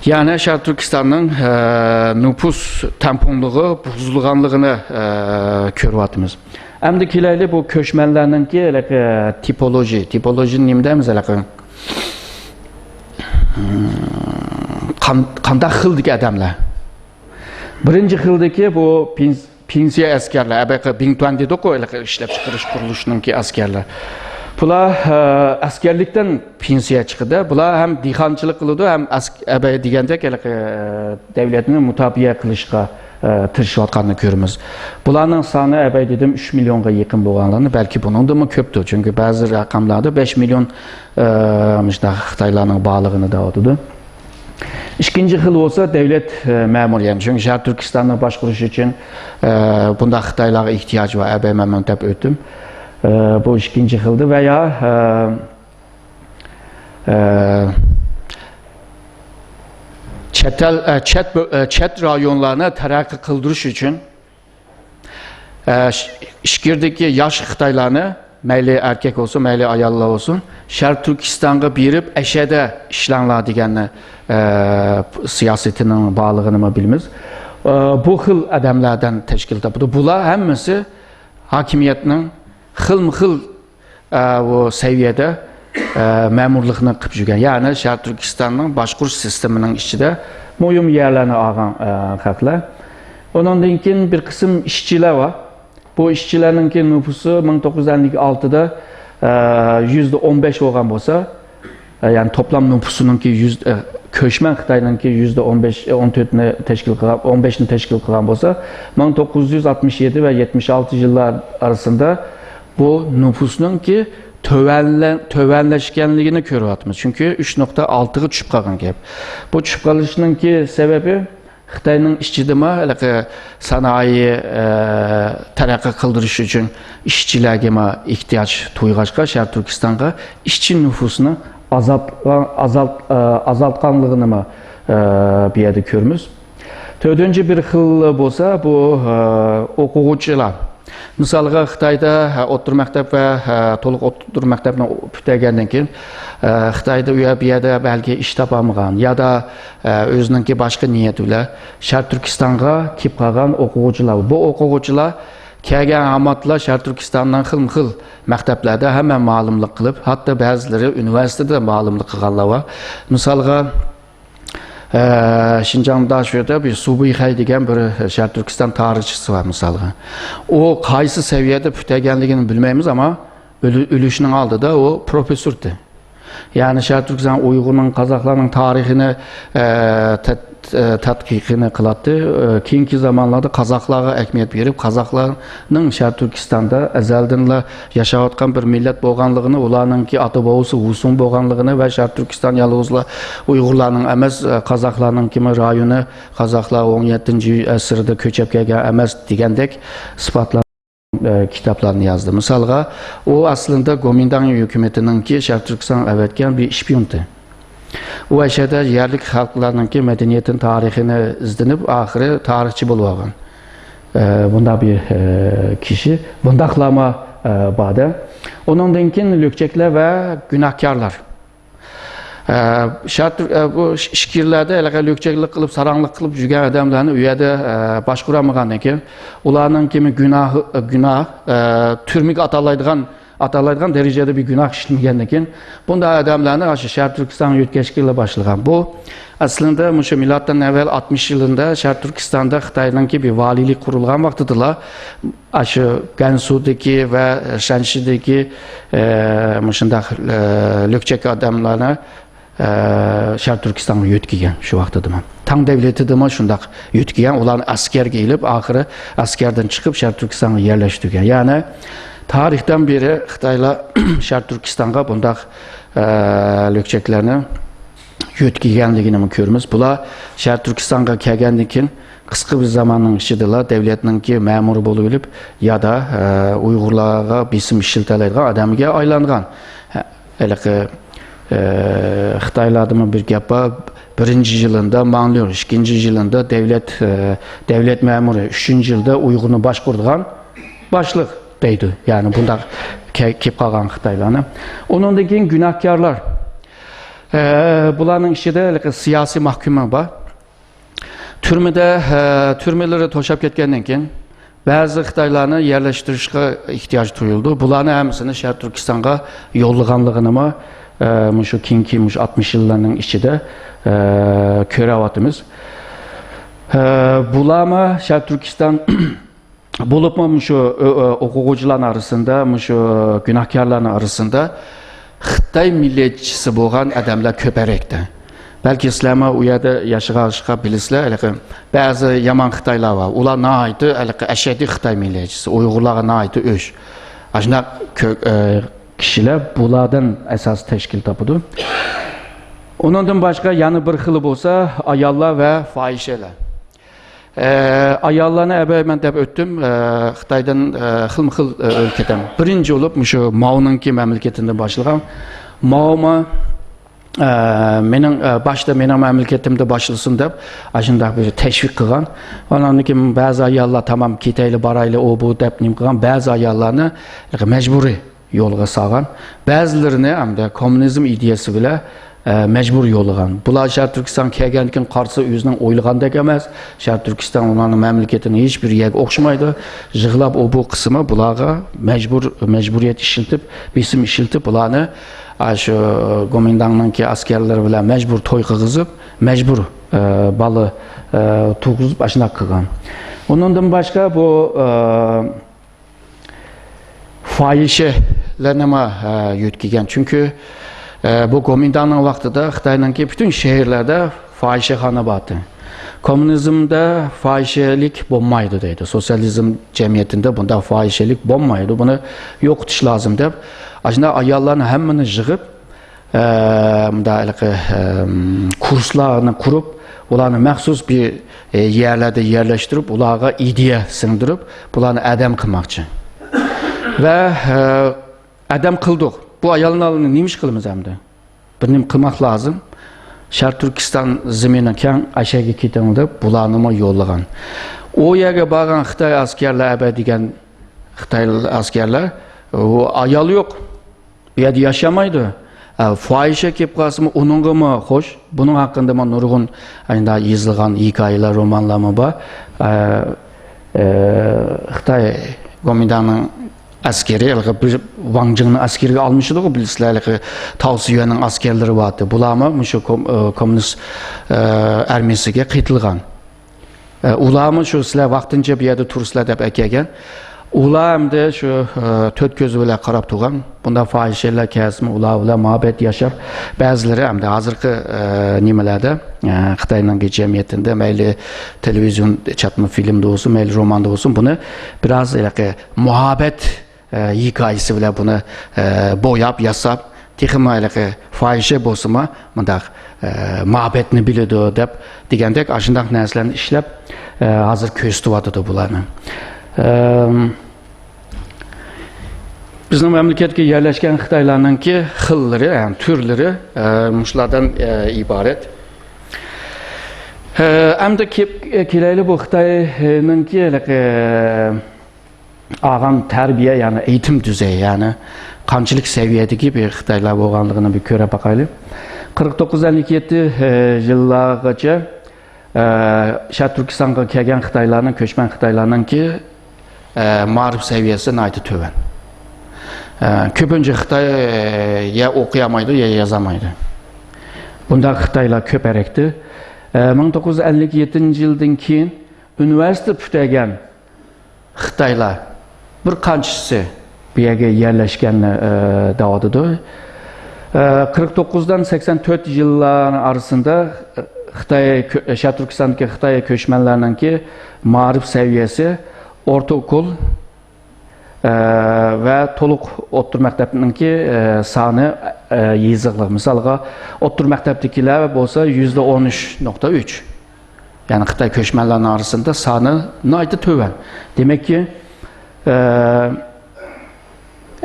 يەنى شەرقىي تۈركىستاننىڭ، ئە، نوپۇس تەڭپۇڭلۇقى بۇزۇلغانلىقىنى، ئە، كۆرۈۋاتىمىز. ئەمدى كېلەيلى بۇ كۆچمەنلەرنىڭكى ھېلىقى تىپولوژى، تىپولوژىنى نېمە دەيمىز ھېلىقى؟ قان-، قانداق خىلدىكى ئادەملەر؟ بىرىنچى خىلدىكى بۇ پېنس-، پېنسىيە ئەسكەرلەر، ئەبەقە بىڭتۈەن دېدۇققۇ، ھېلىقى ئىشلەپچىقىرىش قۇرۇلۇشىنىڭكى ئەسكەرلەر. بۇلار، ئە، ئەسكەرلىكتىن پېنسىيە چىقىدۇ. بۇلار ھەم دېھقانچىلىق قىلىدۇ، ھەم ئەس-، ئەبەي دېگەندەك ھېلىقى، ئە، دەۋلەتنى مۇداپىئە قىلىشقا، ئە، تىرىشىۋاتقاننى كۆرىمىز. بۇلارنىڭ سانى ئەبەي دېدىم، ئۈچ مىليونغا يېقىن بولغانلارنى، بەلكى بۇنىڭدىنمۇ كۆپتۇ. چۈنكى بەزى رەقەملەردە بەش مىليون، ئە، مۇشۇنداق خىتايلارنىڭ بارلىقىنى دەۋاتىدۇ. ئىككىنچى خىل بولسا دەۋلەت، ئە، مەمۇرى، يەنى چۈنكى شەرقىي تۈركىستاننى باشقۇرۇش ئۈچۈن، ئە، بۇنداق خىتايلارغا ئېھتىياج بار، ئەبەي مەمۇر دەپ ئۆتتۈم. ئە، بۇ ئىككىنچى خىلدا ۋە يا، ئە، ئە، چەت ئەل، ئە، چەت بۆ-، ئە، چەت رايونلارنى تەرەققىي قىلدۇرۇش ئۈچۈن، ئە، ئىچ-، ئىچكىرىدىكى ياش خىتايلارنى مەيلى ئەركەك بولسۇن، مەيلى ئاياللار بولسۇن، شەرقىي تۈركىستانغا بېرىپ، ئەشەدە ئىشلەڭلار دېگەننى، ئە، سىياسىتىنىڭ بارلىقىنىمۇ بىلىمىز. ئە، بۇ خىل ئادەملەردىن تەشكىل تاپىدۇ. بۇلار ھەممىسى ھاكىمىيەتنىڭ خىلمۇ خىل، ئە، بۇ سەۋىيەدە، ئە، مەمۇرلۇقنى قىلىپ يۈرگەن. يەنى شەرقىي تۈركىستاننىڭ باشقۇرۇش سىستېمىنىڭ ئىچىدە مۇھىم يەرلەرنى ئالغان، ئە، خەقلەر. ئۇنىڭدىن كېيىن بىر قىسىم ئىشچىلار بار. بۇ ئىشچىلەرنىڭكى نوپۇسى مىڭ توققۇز يۈز ئەللىك ئالتىدا، ئە، يۈزدە ئون بەش بولغان بولسا، ئە، يەنى توپلام نوپۇسىنىڭكى يۈز، ئە، كۆچمەن خىتاينىڭكى يۈزدە ئون بەش، ئون تۆتنى تەشكىل قىلغان، ئون بەشنى تەشكىل قىلغان بولسا، مىڭ توققۇز يۈز ئاتمىش يەتتە ۋە يەتمىش ئالتە يىللار ئارىسىدا بۇ نوپۇسنىڭكى تۆۋەنلە-، تۆۋەنلەشكەنلىكىنى كۆرۈۋاتىمىز. چۈنكى ئۈچ نۇقتا ئالتىغا چۈشۈپ قالغان گەپ. بۇ چۈشۈپ قېلىشنىڭكى سەۋەبى خىتاينىڭ ئىچىدىمۇ ھېلىقى سانائىي، ئە، تەرەققىي قىلدۇرۇش ئۈچۈن ئىشچىلەرگىمۇ ئېھتىياج تۇيغاچقا، شەرقىي تۈركىستانغا ئىشچى نوپۇسنى ئازاب-، ئازالت-، ئە، ئازالتقانلىقىنىمۇ، ئە، بۇ يەردە كۆرىمىز. تۆتىنچى بىر خىل بولسا، بۇ، ئە، ئوقۇغۇچىلار. مىسالغا، خىتايدا، ھە، ئوتتۇرا مەكتەپ ۋە، ھە، تولۇق ئوتتۇرا مەكتەپنى پۈتتۈرگەندىن كېيىن، ئە، خىتايدا ئۇ يەر، بۇ يەردە بەلكى ئىش تاپالمىغان يادا، ئە، ئۆزىنىڭكى باشقا نىيەت بىلەن شەرقىي تۈركىستانغا كېلىپ قالغان ئوقۇغۇچىلار. بۇ ئوقۇغۇچىلار كەلگەن ھاماتلا شەرقىي تۈركىستاننىڭ خىلمۇ خىل مەكتەپلەردە ھەممە مۇئەللىملىك قىلىپ، ھەتتا بەزىلىرى ئۇنىۋېرسىتېتتا مۇئەللىملىك قىلغانلار بار. مىسالغا، ئە، شىنجاڭدا شۇ يەردە بىر سۇبىخەي دېگەن بىر شەرقىي تۈركىستان تارىخچىسى بار مىسالغا. ئۇ قايسى سەۋىيەدە پۈتتۈرگەنلىكىنى بىلمەيمىز، ئەمما ئۆلۈ-، ئۆلۈشنىڭ ئالدىدا ئۇ پروفېسسورتى. يەنى شەرقىي تۈركىستان ئۇيغۇرنىڭ، قازاقلارنىڭ تارىخىنى، ئە، تەت-، ئە، تەتقىقىنى قىلاتتى. ئە، كېيىنكى زامانلاردا قازاقلارغا ئەھمىيەت بېرىپ، قازاقلارنىڭ شەرقىي تۈركىستاندا ئەزەلدىنلا ياشاۋاتقان بىر مىللەت بولغانلىقىنى، ئۇلارنىڭكى ئاتا بوۋىسى ھۇسۇڭ بولغانلىقىنى ۋە شەرقىي تۈركىستان يالغۇزلا ئۇيغۇرلارنىڭ ئەمەس، ئە، قازاقلارنىڭكىمۇ رايونى، قازاقلار ئون يەتتىنچى ئەسىردە كۆچۈپ كەلگەن ئەمەس دېگەندەك ئىسپاتلار، ئە، كىتابلارنى يازدى. مىسالغا، ئۇ ئەسلىدە گومىنداڭ ھۆكۈمىتىنىڭكى شەرقىي تۈركىستانغا ئەۋەتكەن بىر شپىيونتى. ئۇ ئەشەدە يەرلىك خەلقلەرنىڭكى مەدەنىيىتىنى، تارىخىنى ئىزدىنىپ، ئاخىرى تارىخچى بولۇۋالغان. ئە، بۇنداق بىر، ئە، كىشى، بۇنداقلارمۇ، ئە، بار-دە. ئۇنىڭدىن كېيىن لۆكچەكلەر ۋە گۇناھكارلار. ئە، شەرقىي تۈر-، ئە، بۇ ئىچكىرىلەردە ھېلىقى لۆكچەكلىك قىلىپ، ساراڭلىق قىلىپ يۈرگەن ئادەملەرنى ئۇ يەردە، ئە، باشقۇرالمىغاندىن كېيىن، ئۇلارنىڭكىمۇ گۇناھى، ئە، گۇناھ، ئە، تۈرمىگە ئاتالايدىغان، ئاتالايدىغان دەرىجىدە بىر گۇناھ ئىشلىمىگەندىن كېيىن، بۇنداق ئادەملەرنى ئاشۇ شەرقىي تۈركىستانغا يۆتكەشكىلى باشلىغان. بۇ ئەسلىدە مۇشۇ مىلادتىن ئەۋۋەل ئاتمىش يىلىدا شەرقىي تۈركىستاندا خىتاينىڭكى بىر ۋالىيلىك قۇرۇلغان ۋاقتىدىلا، ئاشۇ گەنسۇدىكى ۋە شەنشىدىكى، ئە، مۇشۇنداق، ئە، لۆكچەك ئادەملەرنى، ئە، شەرقىي تۈركىستانغا يۆتكىگەن شۇ ۋاقتىدىمۇ. تاڭ دەۋلىتىدىمۇ شۇنداق يۆتكىگەن، ئۇلارنى ئەسكەرگە ئېلىپ، ئاخىرى ئەسكەردىن چىقىپ شەرقىي تۈركىستانغا يەرلەشتۈرگەن. يەنى تارىختىن بېرى خىتايلار شەرقىي تۈركىستانغا بۇنداق، ئە، لۆكچەكلەرنى يۆتكىگەنلىكىنىمۇ كۆرىمىز. بۇلار شەرقىي تۈركىستانغا كەلگەندىن كېيىن قىسقا بىر زاماننىڭ ئىچىدىلا دەۋلەتنىڭكى مەمۇرى بولۇۋېلىپ، يادا، ئە، ئۇيغۇرلارغا بېسىم ئىشلىتەلەيدىغان ئادەمگە ئايلانغان. ھە، ھېلىقى، ئە، خىتايلاردىمۇ بىر گەپ بار، بىرىنچى يىلىندا ماڭليۇ، ئىككىنچى يىلىندا دەۋلەت، ئە، دەۋلەت مەمۇرى، ئۈچىنچى يىلدا ئۇيغۇرنى باشقۇرىدىغان باشلىق دەيدۇ. يەنى بۇنداق كە-، كېلىپ قالغان خىتايلارنى. ئۇنىڭدىن كېيىن گۇناھكارلار. ئە، بۇلارنىڭ ئىچىدە ھېلىقى سىياسىي مەھكۇمى بار. تۈرمىدە، ئە، تۈرمىلىرى توشاپ كەتكەندىن كېيىن، بەزى خىتايلارنى يەرلەشتۈرۈشكە ئېھتىياج تۇيۇلدى. بۇلارنى ھەممىسىنى شەرقىي تۈركىستانغا يوللىغانلىقىنىمۇ، ئە، مۇشۇ كېيىنكى مۇشۇ ئاتمىش يىللارنىڭ ئىچىدە، ئە، كۆرۈۋاتىمىز. ئە، بۇلارمۇ شەرقىي تۈركىستان بولۇپمۇ مۇشۇ، ئۆ-، ئۆ-، ئوقۇغۇچىلارنىڭ ئارىسىندا، مۇشۇ گۇناھكارلارنىڭ ئارىسىندا خىتاي مىللەتچىسى بولغان ئادەملەر كۆپرەكتە. بەلكى سىلەرمۇ ئۇ يەردە ياشىغاچقا بىلىسىلەر، ھېلىقى بەزى يامان خىتايلار بار. ئۇلار ناھايىتى ھېلىقى ئەشەددىي خىتاي مىللەتچىسى، ئۇيغۇرلارغا ناھايىتى ئۆچ. ئاشۇنداق كۆ-، ئە، كىشىلەر بۇلاردىن ئاساس تەشكىل تاپىدۇ. ئۇنىڭدىن باشقا يەنە بىر خىلى بولسا ئاياللار ۋە فاھىشەلەر. ئە، ئاياللارنى ئەۋەل مەن دەپ ئۆتتۈم، ئە، خىتايدىن، ئە، خىلمۇ خىل، ئە، ئۆلكىدىن. بىرىنچى بولۇپ مۇشۇ ماۋنىڭكى مەملىكىتىدىن باشلىغان. ماۋمۇ، ئە، مېنىڭ، ئە، باشتا مېنىڭ مەملىكىتىمدە باشلىسۇن دەپ ئاشۇنداق بىر تەشۋىق قىلغان. ئاندىن كېيىن بەزى ئاياللار تامام كېتەيلى، بارايلى، ئۇ بۇ دەپ نېمە قىلغان. بەزى ئاياللارنى مەجبۇرىي يولغا سالغان. بەزىلىرىنى ئەمدى كوممۇنىزم ئىدىيەسى بىلەن، ئە، مەجبۇر يوللىغان. بۇلار شەرقىي تۈركىستانغا كەلگەندىن كېيىن قارىسا ئۆزىنىڭ ئويلىغاندەك ئەمەس. شەرقىي تۈركىستان ئۇلارنىڭ مەملىكىتىنىڭ ھېچ بىر يەرگە ئوخشىمايدۇ. يىغلاپ ئۇ بۇ قىسمى بۇلارغا مەجبۇر، مەجبۇرىيەت ئىشلىتىپ، بېسىم ئىشلىتىپ، بۇلارنى، ئە، شۇ گومىنداڭنىڭكى ئەسكەرلىرى بىلەن مەجبۇر توي قىلغۇزۇپ، مەجبۇر، ئە، بالا، ئە، تۇغۇزۇپ، ئاشۇنداق قىلغان. ئۇنىڭدىن باشقا بۇ، ئە، فاھىشىلەرنىمۇ، ئە، يۆتكىگەن. چۈنكى، ئە، بۇ گومىنداڭنىڭ ۋاقتىدا خىتاينىڭكى پۈتۈن شەھەرلەردە فاھىشىخانا بار ئىدى. كوممۇنىزمدا فاھىشىلىك بولمايدۇ دەيدۇ. سوتسىيالىزم جەمئىيىتىدە بۇنداق فاھىشىلىك بولمايدۇ. بۇنى يوقىتىش لازىم دەپ، ئاشۇنداق ئاياللارنى ھەممىنى يىغىپ، ئە، مۇنداق ھېلىقى، ئەم، كۇرسلارنى قۇرۇپ، ئۇلارنى مەخسۇس بىر، ئە، يەرلەردە يەرلەشتۈرۈپ، ئۇلارغا ئىدىيە سىڭدۈرۈپ، بۇلارنى ئادەم قىلماقچى. ۋە، ئە، ئادەم قىلدۇق. بۇ ئاياللارنى نېمە ئىش قىلىمىز ئەمدى؟ بىر نېمە قىلماق لازىم. شەرقىي تۈركىستان زېمىنى كەڭ، ئەشەگە كېتىڭ دەپ، بۇلارنىمۇ يوللىغان. ئۇ يەرگە بارغان خىتاي ئەسكەرلەر، ئەبە دېگەن خىتاي ئەسكەرلەر، ئۇ ئايال يوق. ئۇ يەردە ياشىيالمايدۇ. ئە، فاھىشە كېلىپ قالسىمۇ، ئۇنىڭغىمۇ خوش. بۇنىڭ ھەققىدە مانا نۇرغۇن ئاينىدا يېزىلغان ھېكايىلەر، رومانلارمۇ بار. ئە، ئە، خىتاي گومىنداڭنىڭ ئەسكىرى، ھېلىقى بىر ۋاڭ جىڭنىڭ ئەسكىرىگە ئالمىشىدىغۇ، بىلىسىلەر، ھېلىقى تاۋ سۈيۈەننىڭ ئەسكەرلىرى بارتى. بۇلارمۇ مۇشۇ كوم-، ئە، كوممۇنىست، ئە، ئارمىيىسىگە قېتىلغان. ئە، ئۇلارمۇ شۇ سىلەر ۋاقتىنچە بۇ يەردە تۇرىسىلەر دەپ ئەكەلگەن. ئۇلار ئەمدى شۇ، ئە، تۆت كۆزى بىلەن قاراپ تۇرغان. بۇنداق فاھىشىلەر كەلسىمۇ، ئۇلار بىلەن مۇھەببەت ياشاپ، بەزىلىرى ئەمدى ھازىرقى، ئە، نېمىلەردە، ئە، خىتاينىڭ جەمئىيىتىدە مەيلى تېلېۋىزىيون چاتما فىلىمدا بولسۇن، مەيلى روماندا بولسۇن، بۇنى بىراز ھېلىقى مۇھەببەت، ئە، ھېكايىسى بىلەن بۇنى، ئە، بوياپ، ياساپ، تېخىمۇ ھېلىقى فاھىشە بولسىمۇ، مۇنداق، ئە، مۇھەببەتنى بىلىدۇ دەپ دېگەندەك، ئاشۇنداق نەرسىلەرنى ئىشلەپ، ئە، ھازىر كۆرسىتىۋاتىدۇ بۇلارنى. ئەم، بىزنىڭ مەملىكەتكە يەرلەشكەن خىتايلارنىڭكى خىللىرى، يەنى تۈرلىرى، ئە، مۇشۇلاردىن، ئە، ئىبارەت. ئە، ئەمدى كېلىپ، كېلەيلى بۇ خىتاينىڭكى ھېلىقى ئالغان تەربىيە، يەنى ئېيتىم دۈزەي، يەنى قانچىلىك سەۋىيەدىكى بىر خىتايلار بولغانلىقىنى بىر كۆرۈپ باقايلى. قىرىق توققۇز ئەللىك يەتتە، ئە، يىللارغىچە، ئە، شەرقىي تۈركىستانغا كەلگەن خىتايلارنىڭ، كۆچمەن خىتايلارنىڭكى، ئە، مائارىپ سەۋىيەسى ناھايىتى تۆۋەن. ئە، كۆپىنچە خىتاي، ئە، يا ئوقۇيالمايدۇ، يا يازالمايدۇ. بۇنداق خىتايلار كۆپ ھەرەكتە. ئە، مىڭ توققۇز يۈز ئەللىك يەتتىنچى يىلدىن كېيىن ئۇنىۋېرسىتېت پۈتتۈرگەن خىتايلار بىر قانچىسى بۇ يەرگە يەرلەشكەننى، ئە، دەۋاتىدۇ. ئە، قىرىق توققۇزدىن سەكسەن تۆت يىللار ئارىسىدا خىتاي كۆ-، شەرقىي تۈركىستاندىكى خىتاي كۆچمەنلەرنىڭكى مائارىپ سەۋىيەسى ئورتاوكۇل، ئە، ۋە تولۇق ئوتتۇرا مەكتەپنىڭكى، ئە، سانى، ئە، يېزىقلىق. مىسالغا، ئوتتۇرا مەكتەپتىكىلەر بولسا يۈزدە ئون ئۈچ نۇقتا ئۈچ. يەنى خىتاي كۆچمەنلەرنىڭ ئارىسىدا سانى ناھايىتى تۆۋەن. دېمەككى، ئە،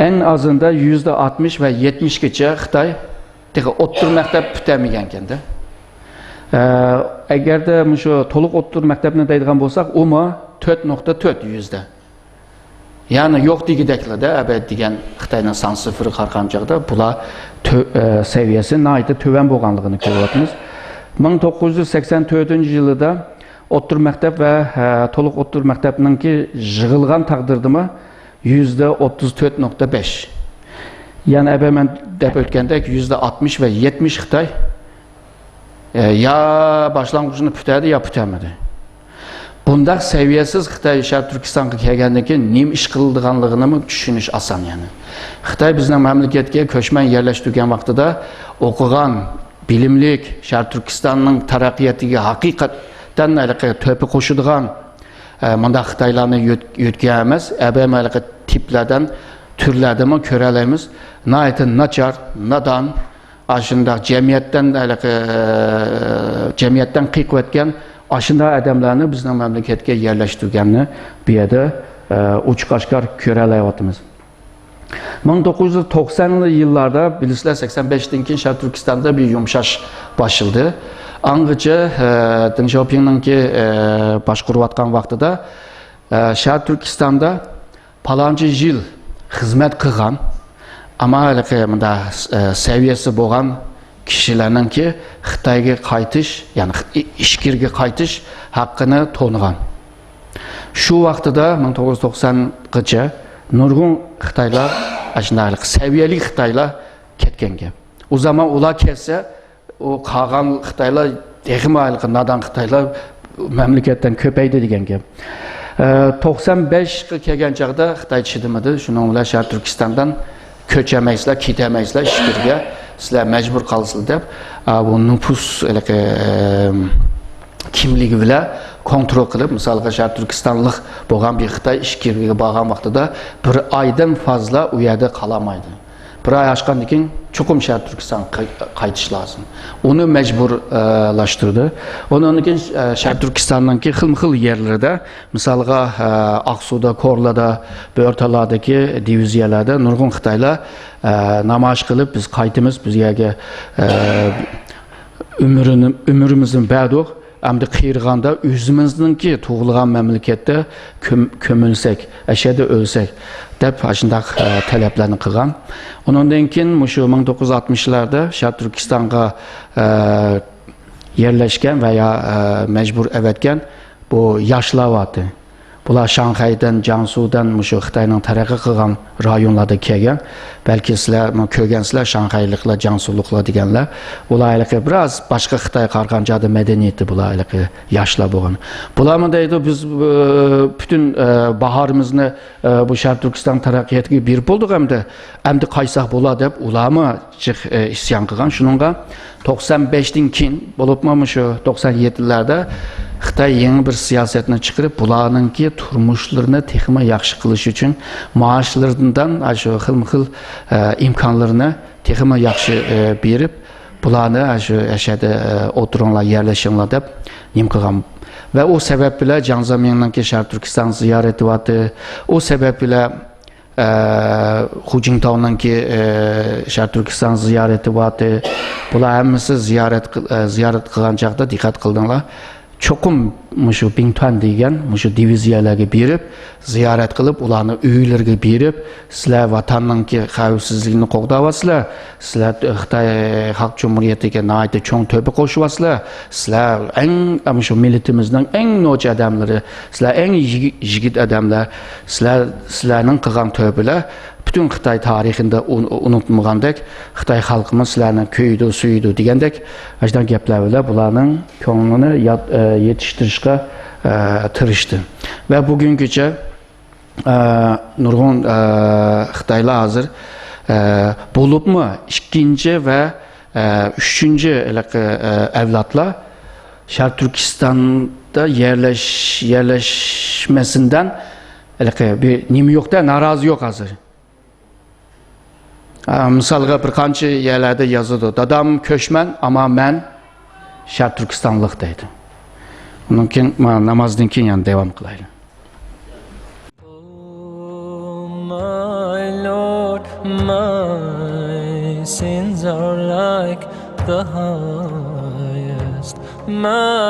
ئەڭ ئازىندا يۈزدە ئاتمىش ۋە يەتمىشكىچە خىتاي تېخى ئوتتۇرا مەكتەپ پۈتەلمىگەنكەندە. ئە، ئەگەردە مۇشۇ تولۇق ئوتتۇرا مەكتەپنى دەيدىغان بولساق، ئۇمۇ تۆت نۇقتا تۆت يۈزدە. يەنى يوق دېگۈدەكلا-دە، ئەبەد دېگەن خىتاينىڭ سان سىفىرىغا قارىغان چاغدا بۇلار تۆ-، ئە، سەۋىيەسى ناھايىتى تۆۋەن بولغانلىقىنى كۆرۈۋاتىمىز. مىڭ توققۇز يۈز سەكسەن تۆتىنچى يىلىدا ئوتتۇرا مەكتەپ ۋە، ئە، تولۇق ئوتتۇرا مەكتەپنىڭكى يىغىلغان تەقدىردىمۇ يۈزدە ئوتتۇز تۆت نۇقتا بەش. يەنى ئەبە مەن دەپ ئۆتكەندەك، يۈزدە ئاتمىش ۋە يەتمىش خىتاي، ئە، يا باشلانغۇچنى پۈتەدى، يا پۈتەلمىدى. بۇنداق سەۋىيەسىز خىتاي شەرقىي تۈركىستانغا كەلگەندىن كېيىن نېمە ئىش قىلىدىغانلىقىنىمۇ چۈشىنىش ئاسان يەنى. خىتاي بىزنىڭ مەملىكەتكە كۆچمەن يەرلەشتۈرگەن ۋاقتىدا ئوقۇغان، بىلىملىك، شەرقىي تۈركىستاننىڭ تەرەققىياتىغا ھەقىقەتەن ھېلىقى تۆھپە قوشىدىغان، ئە، مۇنداق خىتايلارنى يۆت-، يۆتكەن ئەمەس، ئەبەم ھېلىقى تىپلەردىن، تۈرلەردىنمۇ كۆرەلەيمىز. ناھايىتى ناچار، نادان، ئاشۇنداق جەمئىيەتتىن ھېلىقى، ئە، جەمئىيەتتىن قېقىۋەتكەن ئاشۇنداق ئادەملەرنى بىزنىڭ مەملىكەتكە يەرلەشتۈرگەننى بۇ يەردە، ئە، ئوچۇق ئاشكارا كۆرەلەيۋاتىمىز. مىڭ توققۇز يۈز توقسانىنچى يىللاردا، بىلىسىلەر، سەكسەن بەشتىن كېيىن شەرقىي تۈركىستاندا بىر يۇمشاش باشلىدى. ئاڭغىچە، ئە، دېڭ شياۋپىڭنىڭكى، ئە، باشقۇرۇۋاتقان ۋاقتىدا، ئە، شەرقىي تۈركىستاندا پالانچى يىل خىزمەت قىلغان، ئەمما ھېلىقى مۇنداق، ئە، سەۋىيەسى بولغان كىشىلەرنىڭكى خىتايغا قايتىش، يەنى ئىچكىرىگە قايتىش ھەققىنى تونۇغان. شۇ ۋاقتىدا مىڭ توققۇز يۈز توقسانغىچە نۇرغۇن خىتايلار، ئاشۇنداق سەۋىيەلىك خىتايلار كەتكەن گەپ. ئۇ زامان ئۇلار كەتسە، ئۇ قالغان خىتايلار تېخىمۇ ھېلىقى نادان خىتايلار مەملىكەتتىن كۆپەيدى دېگەن گەپ. ئە، توقسان بەشكە كەلگەن چاغدا خىتاي چىدىمىدى. شۇنىڭ بىلەن شەرقىي تۈركىستاندىن كۆچەلمەيسىلەر، كېتەلمەيسىلەر ئىچكىرىگە، سىلەر مەجبۇر قالىسىلەر دەپ، ئا، بۇ نوپۇس ھېلىقى، ئەم، كىملىكى بىلەن كونترول قىلىپ، مىسالغا شەرقىي تۈركىستانلىق بولغان بىر خىتاي ئىچكىرىگە بارغان ۋاقتىدا بىر ئايدىن فازلا ئۇ يەردە قالالمايدۇ. بىر ئاي ئاشقاندىن كېيىن چوقۇم شەرقىي تۈركىستانغا قاي-، قايتىش لازىم. ئۇنى مەجبۇر، ئە، لاشتۇردى. ئۇنىڭدىن كېيىن، ئە، شەرقىي تۈركىستاننىڭكى خىلمۇ خىل يەرلىرىدە، مىسالغا، ئە، ئاقسۇدا، كورلىدا، بۆرتالاردىكى دىۋىزىيەلەردە نۇرغۇن خىتايلار، ئە، نامايىش قىلىپ، بىز قايتىمىز، بىز يەرگە، ئە، ئۆمرىنى، ئۆمرىمىزنى بەردۇق. ئەمدى قېرىغاندا ئۆزىمىزنىڭكى تۇغۇلغان مەملىكەتتە كۆم-، كۆمۈلسەك، ئەشەدە ئۆلسەك، دەپ ئاشۇنداق، ئە، تەلەپلەرنى قىلغان. ئۇنىڭدىن كېيىن مۇشۇ مىڭ توققۇز يۈز ئاتمىشلاردا شەرقىي تۈركىستانغا، ئە، يەرلەشكەن ۋە يا، ئە، مەجبۇر ئەۋەتكەن بۇ ياشلار بارتى. بۇلار شاڭخەيدىن، جياڭسۇدىن، مۇشۇ خىتاينىڭ تەرەققىي قىلغان رايونلاردا كەلگەن. بەلكى سىلەر مۇ-، كۆرگەنسىلەر، شاڭخەيلىقلار، جياڭسۇلۇقلار دېگەنلەر. ئۇلار ھېلىقى بىراز باشقا خىتايغا قارىغان چاغدا مەدەنىيىتى بۇلار ھېلىقى ياشلار بولغان. بۇلارمۇ دەيدۇ، بىز، ئە، پۈتۈن، ئە، باھارىمىزنى، ئە، بۇ شەرقىي تۈركىستان تەرەققىياتىغا بېرىپ بولدۇق ئەمدى. ئەمدى قايتساق بولا دەپ ئۇلارمۇ جىق، ئە، ئىسيان قىلغان. شۇنىڭغا توقسان بەشتىن كېيىن، بولۇپمۇ مۇشۇ توقسان يەتتىلەردە خىتاي يېڭى بىر سىياسەتنى چىقىرىپ، بۇلارنىڭكى تۇرمۇشلىرىنى تېخىمۇ ياخشى قىلىش ئۈچۈن مائاشلىرىدىن ئاشۇ خىلمۇ خىل، ئە، ئىمكانلىرىنى تېخىمۇ ياخشى، ئە، بېرىپ، بۇلارنى ئاشۇ ئەشەدە، ئە، ئولتۇرۇڭلار، يەرلىشىڭلار دەپ نېمە قىلغان. ۋە ئۇ سەۋەب بىلەن جياڭ زېمىننىڭكى شەرقىي تۈركىستان زىيارىتى بارتى. ئۇ سەۋەب بىلەن ئە، خۇجىنتاۋنىڭكى، ئە، شەرقىي تۈركىستان زىيارىتى بارتى. بۇلار ھەممىسى زىيارەت قىل-، ئە، زىيارەت قىلغان چاغدا دىققەت قىلدىڭلار. چوقۇم مۇشۇ بىڭتۈەن دېگەن مۇشۇ دىۋىزىيەلەرگە بېرىپ، زىيارەت قىلىپ، ئۇلارنىڭ ئۆيلىرىگە بېرىپ، سىلەر ۋاتاننىڭكى خەۋپسىزلىكىنى قوغداۋاتىسىلەر، سىلەر خىتاي خەلق جۇمھۇرىيىتىگە ناھايىتى چوڭ تۆھپە قوشۇۋاتىسىلەر، سىلەر ئەڭ، مۇشۇ مىللىتىمىزنىڭ ئەڭ نوچى ئادەملىرى، سىلەر ئەڭ يىگىت، يىگىت ئادەملەر، سىلەر، سىلەرنىڭ قىلغان تۆھپىلەر پۈتۈن خىتاي تارىخىدا ئۇن-، ئۇنتۇلمىغاندەك، خىتاي خەلقىمۇ سىلەرنى كۆيىدۇ، سۆيىدۇ دېگەندەك، ئاشۇنداق گەپلەر بىلەن بۇلارنىڭ كۆڭلىنى يات-، ئە، يېتىشتۈرۈشكە، ئە، تىرىشتى. ۋە بۈگۈنگىچە، ئە، نۇرغۇن، ئە، خىتايلار ھازىر، ئە، بولۇپمۇ ئىككىنچى ۋە، ئە، ئۈچىنچى ھېلىقى، ئە، ئەۋلادلار شەرقىي تۈركىستاندا يەرلەش-، يەرلەشمەسىندىن ھېلىقى بىر نېمە يوق-دە، نارازى يوق ھازىر. ئە، مىسالغا بىر قانچە يەرلەردە يازىدۇ، «دادام كۆچمەن، ئەمما مەن شەرقىي تۈركىستانلىق» دەيدۇ. ئۇنىڭ كېيىن، ما-، نامازدىن كېيىن يەنە داۋام قىلايلى. Oh, my Lord, my sins are like the highest mountain.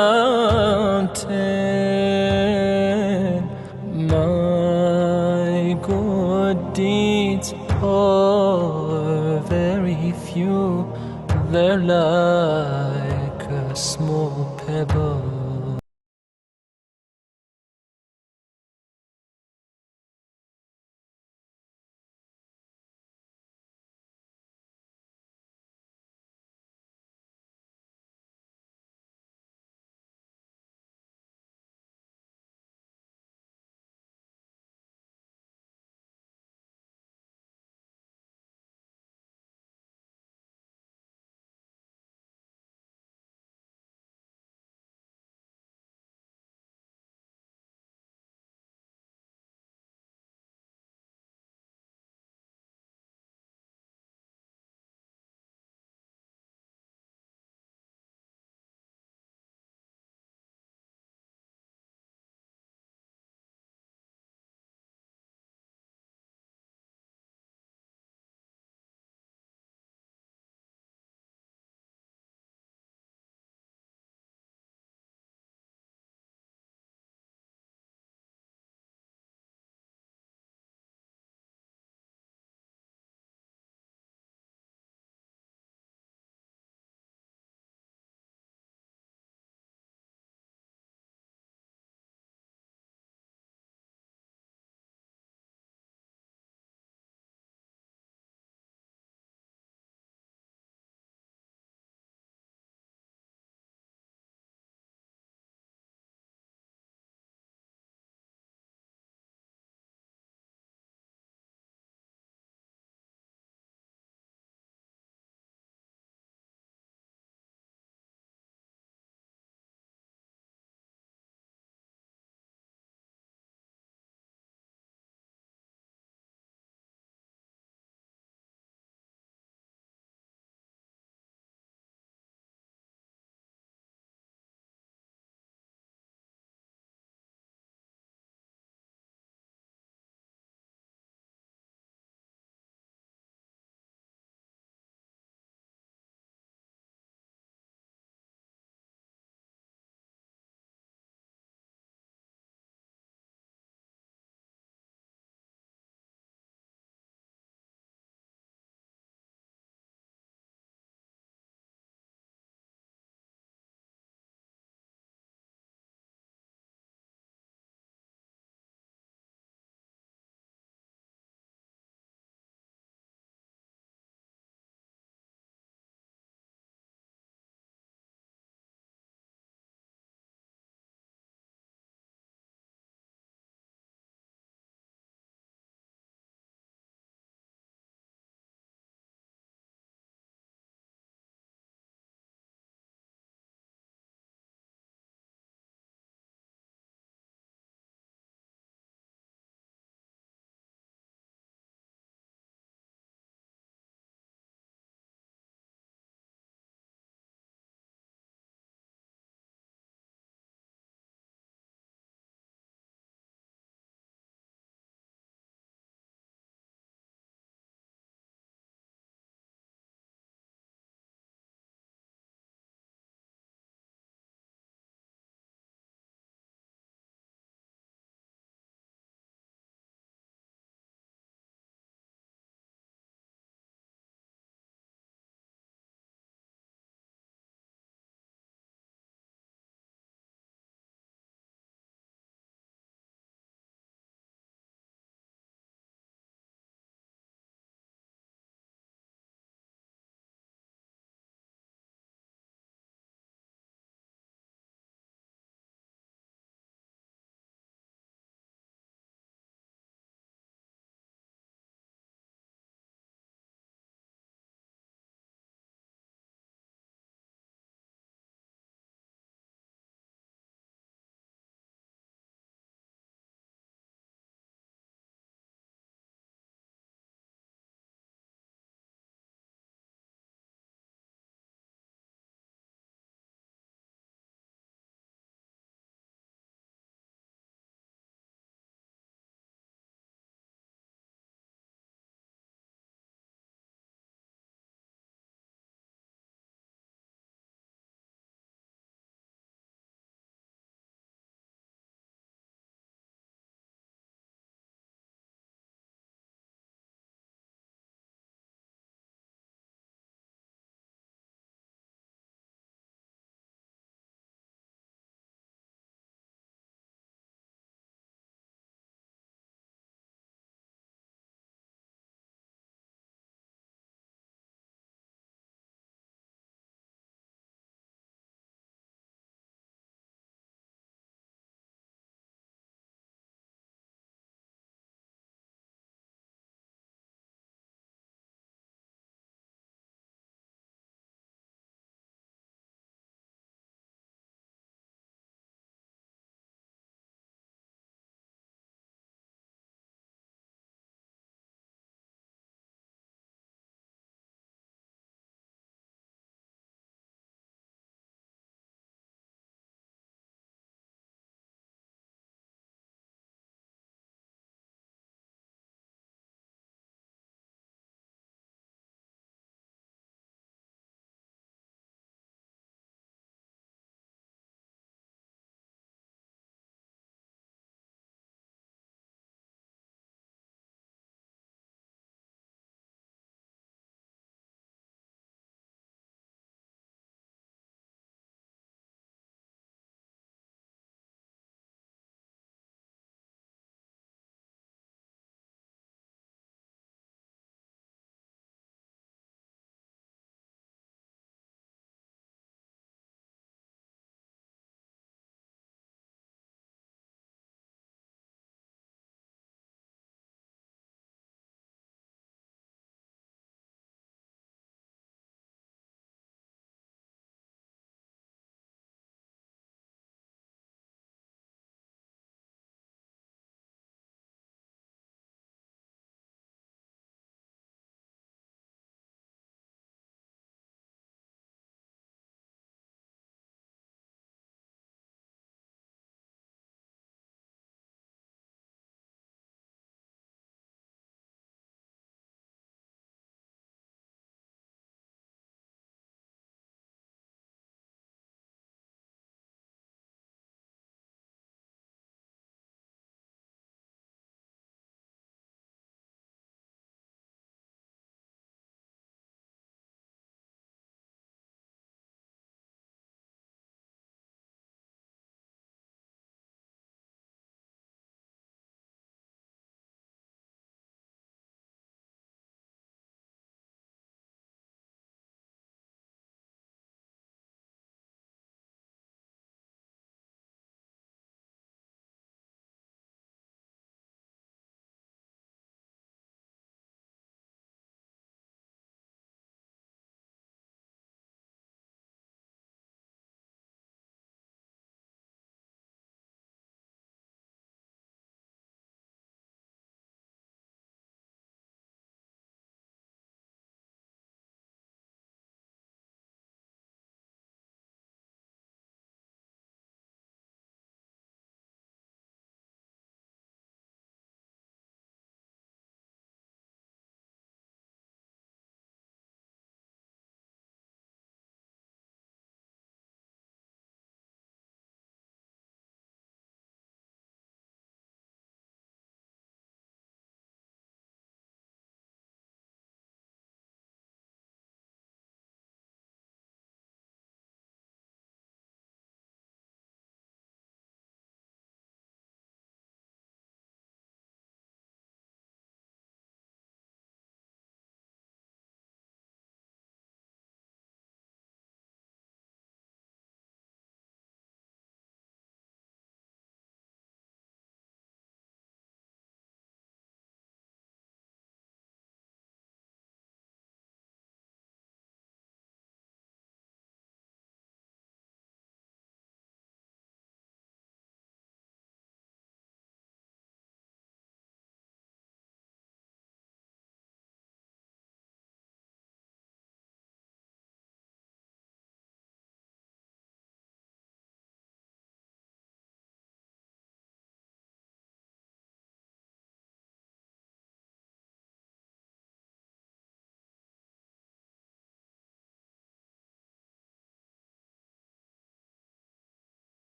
My good deeds are very few. They're like a small pebble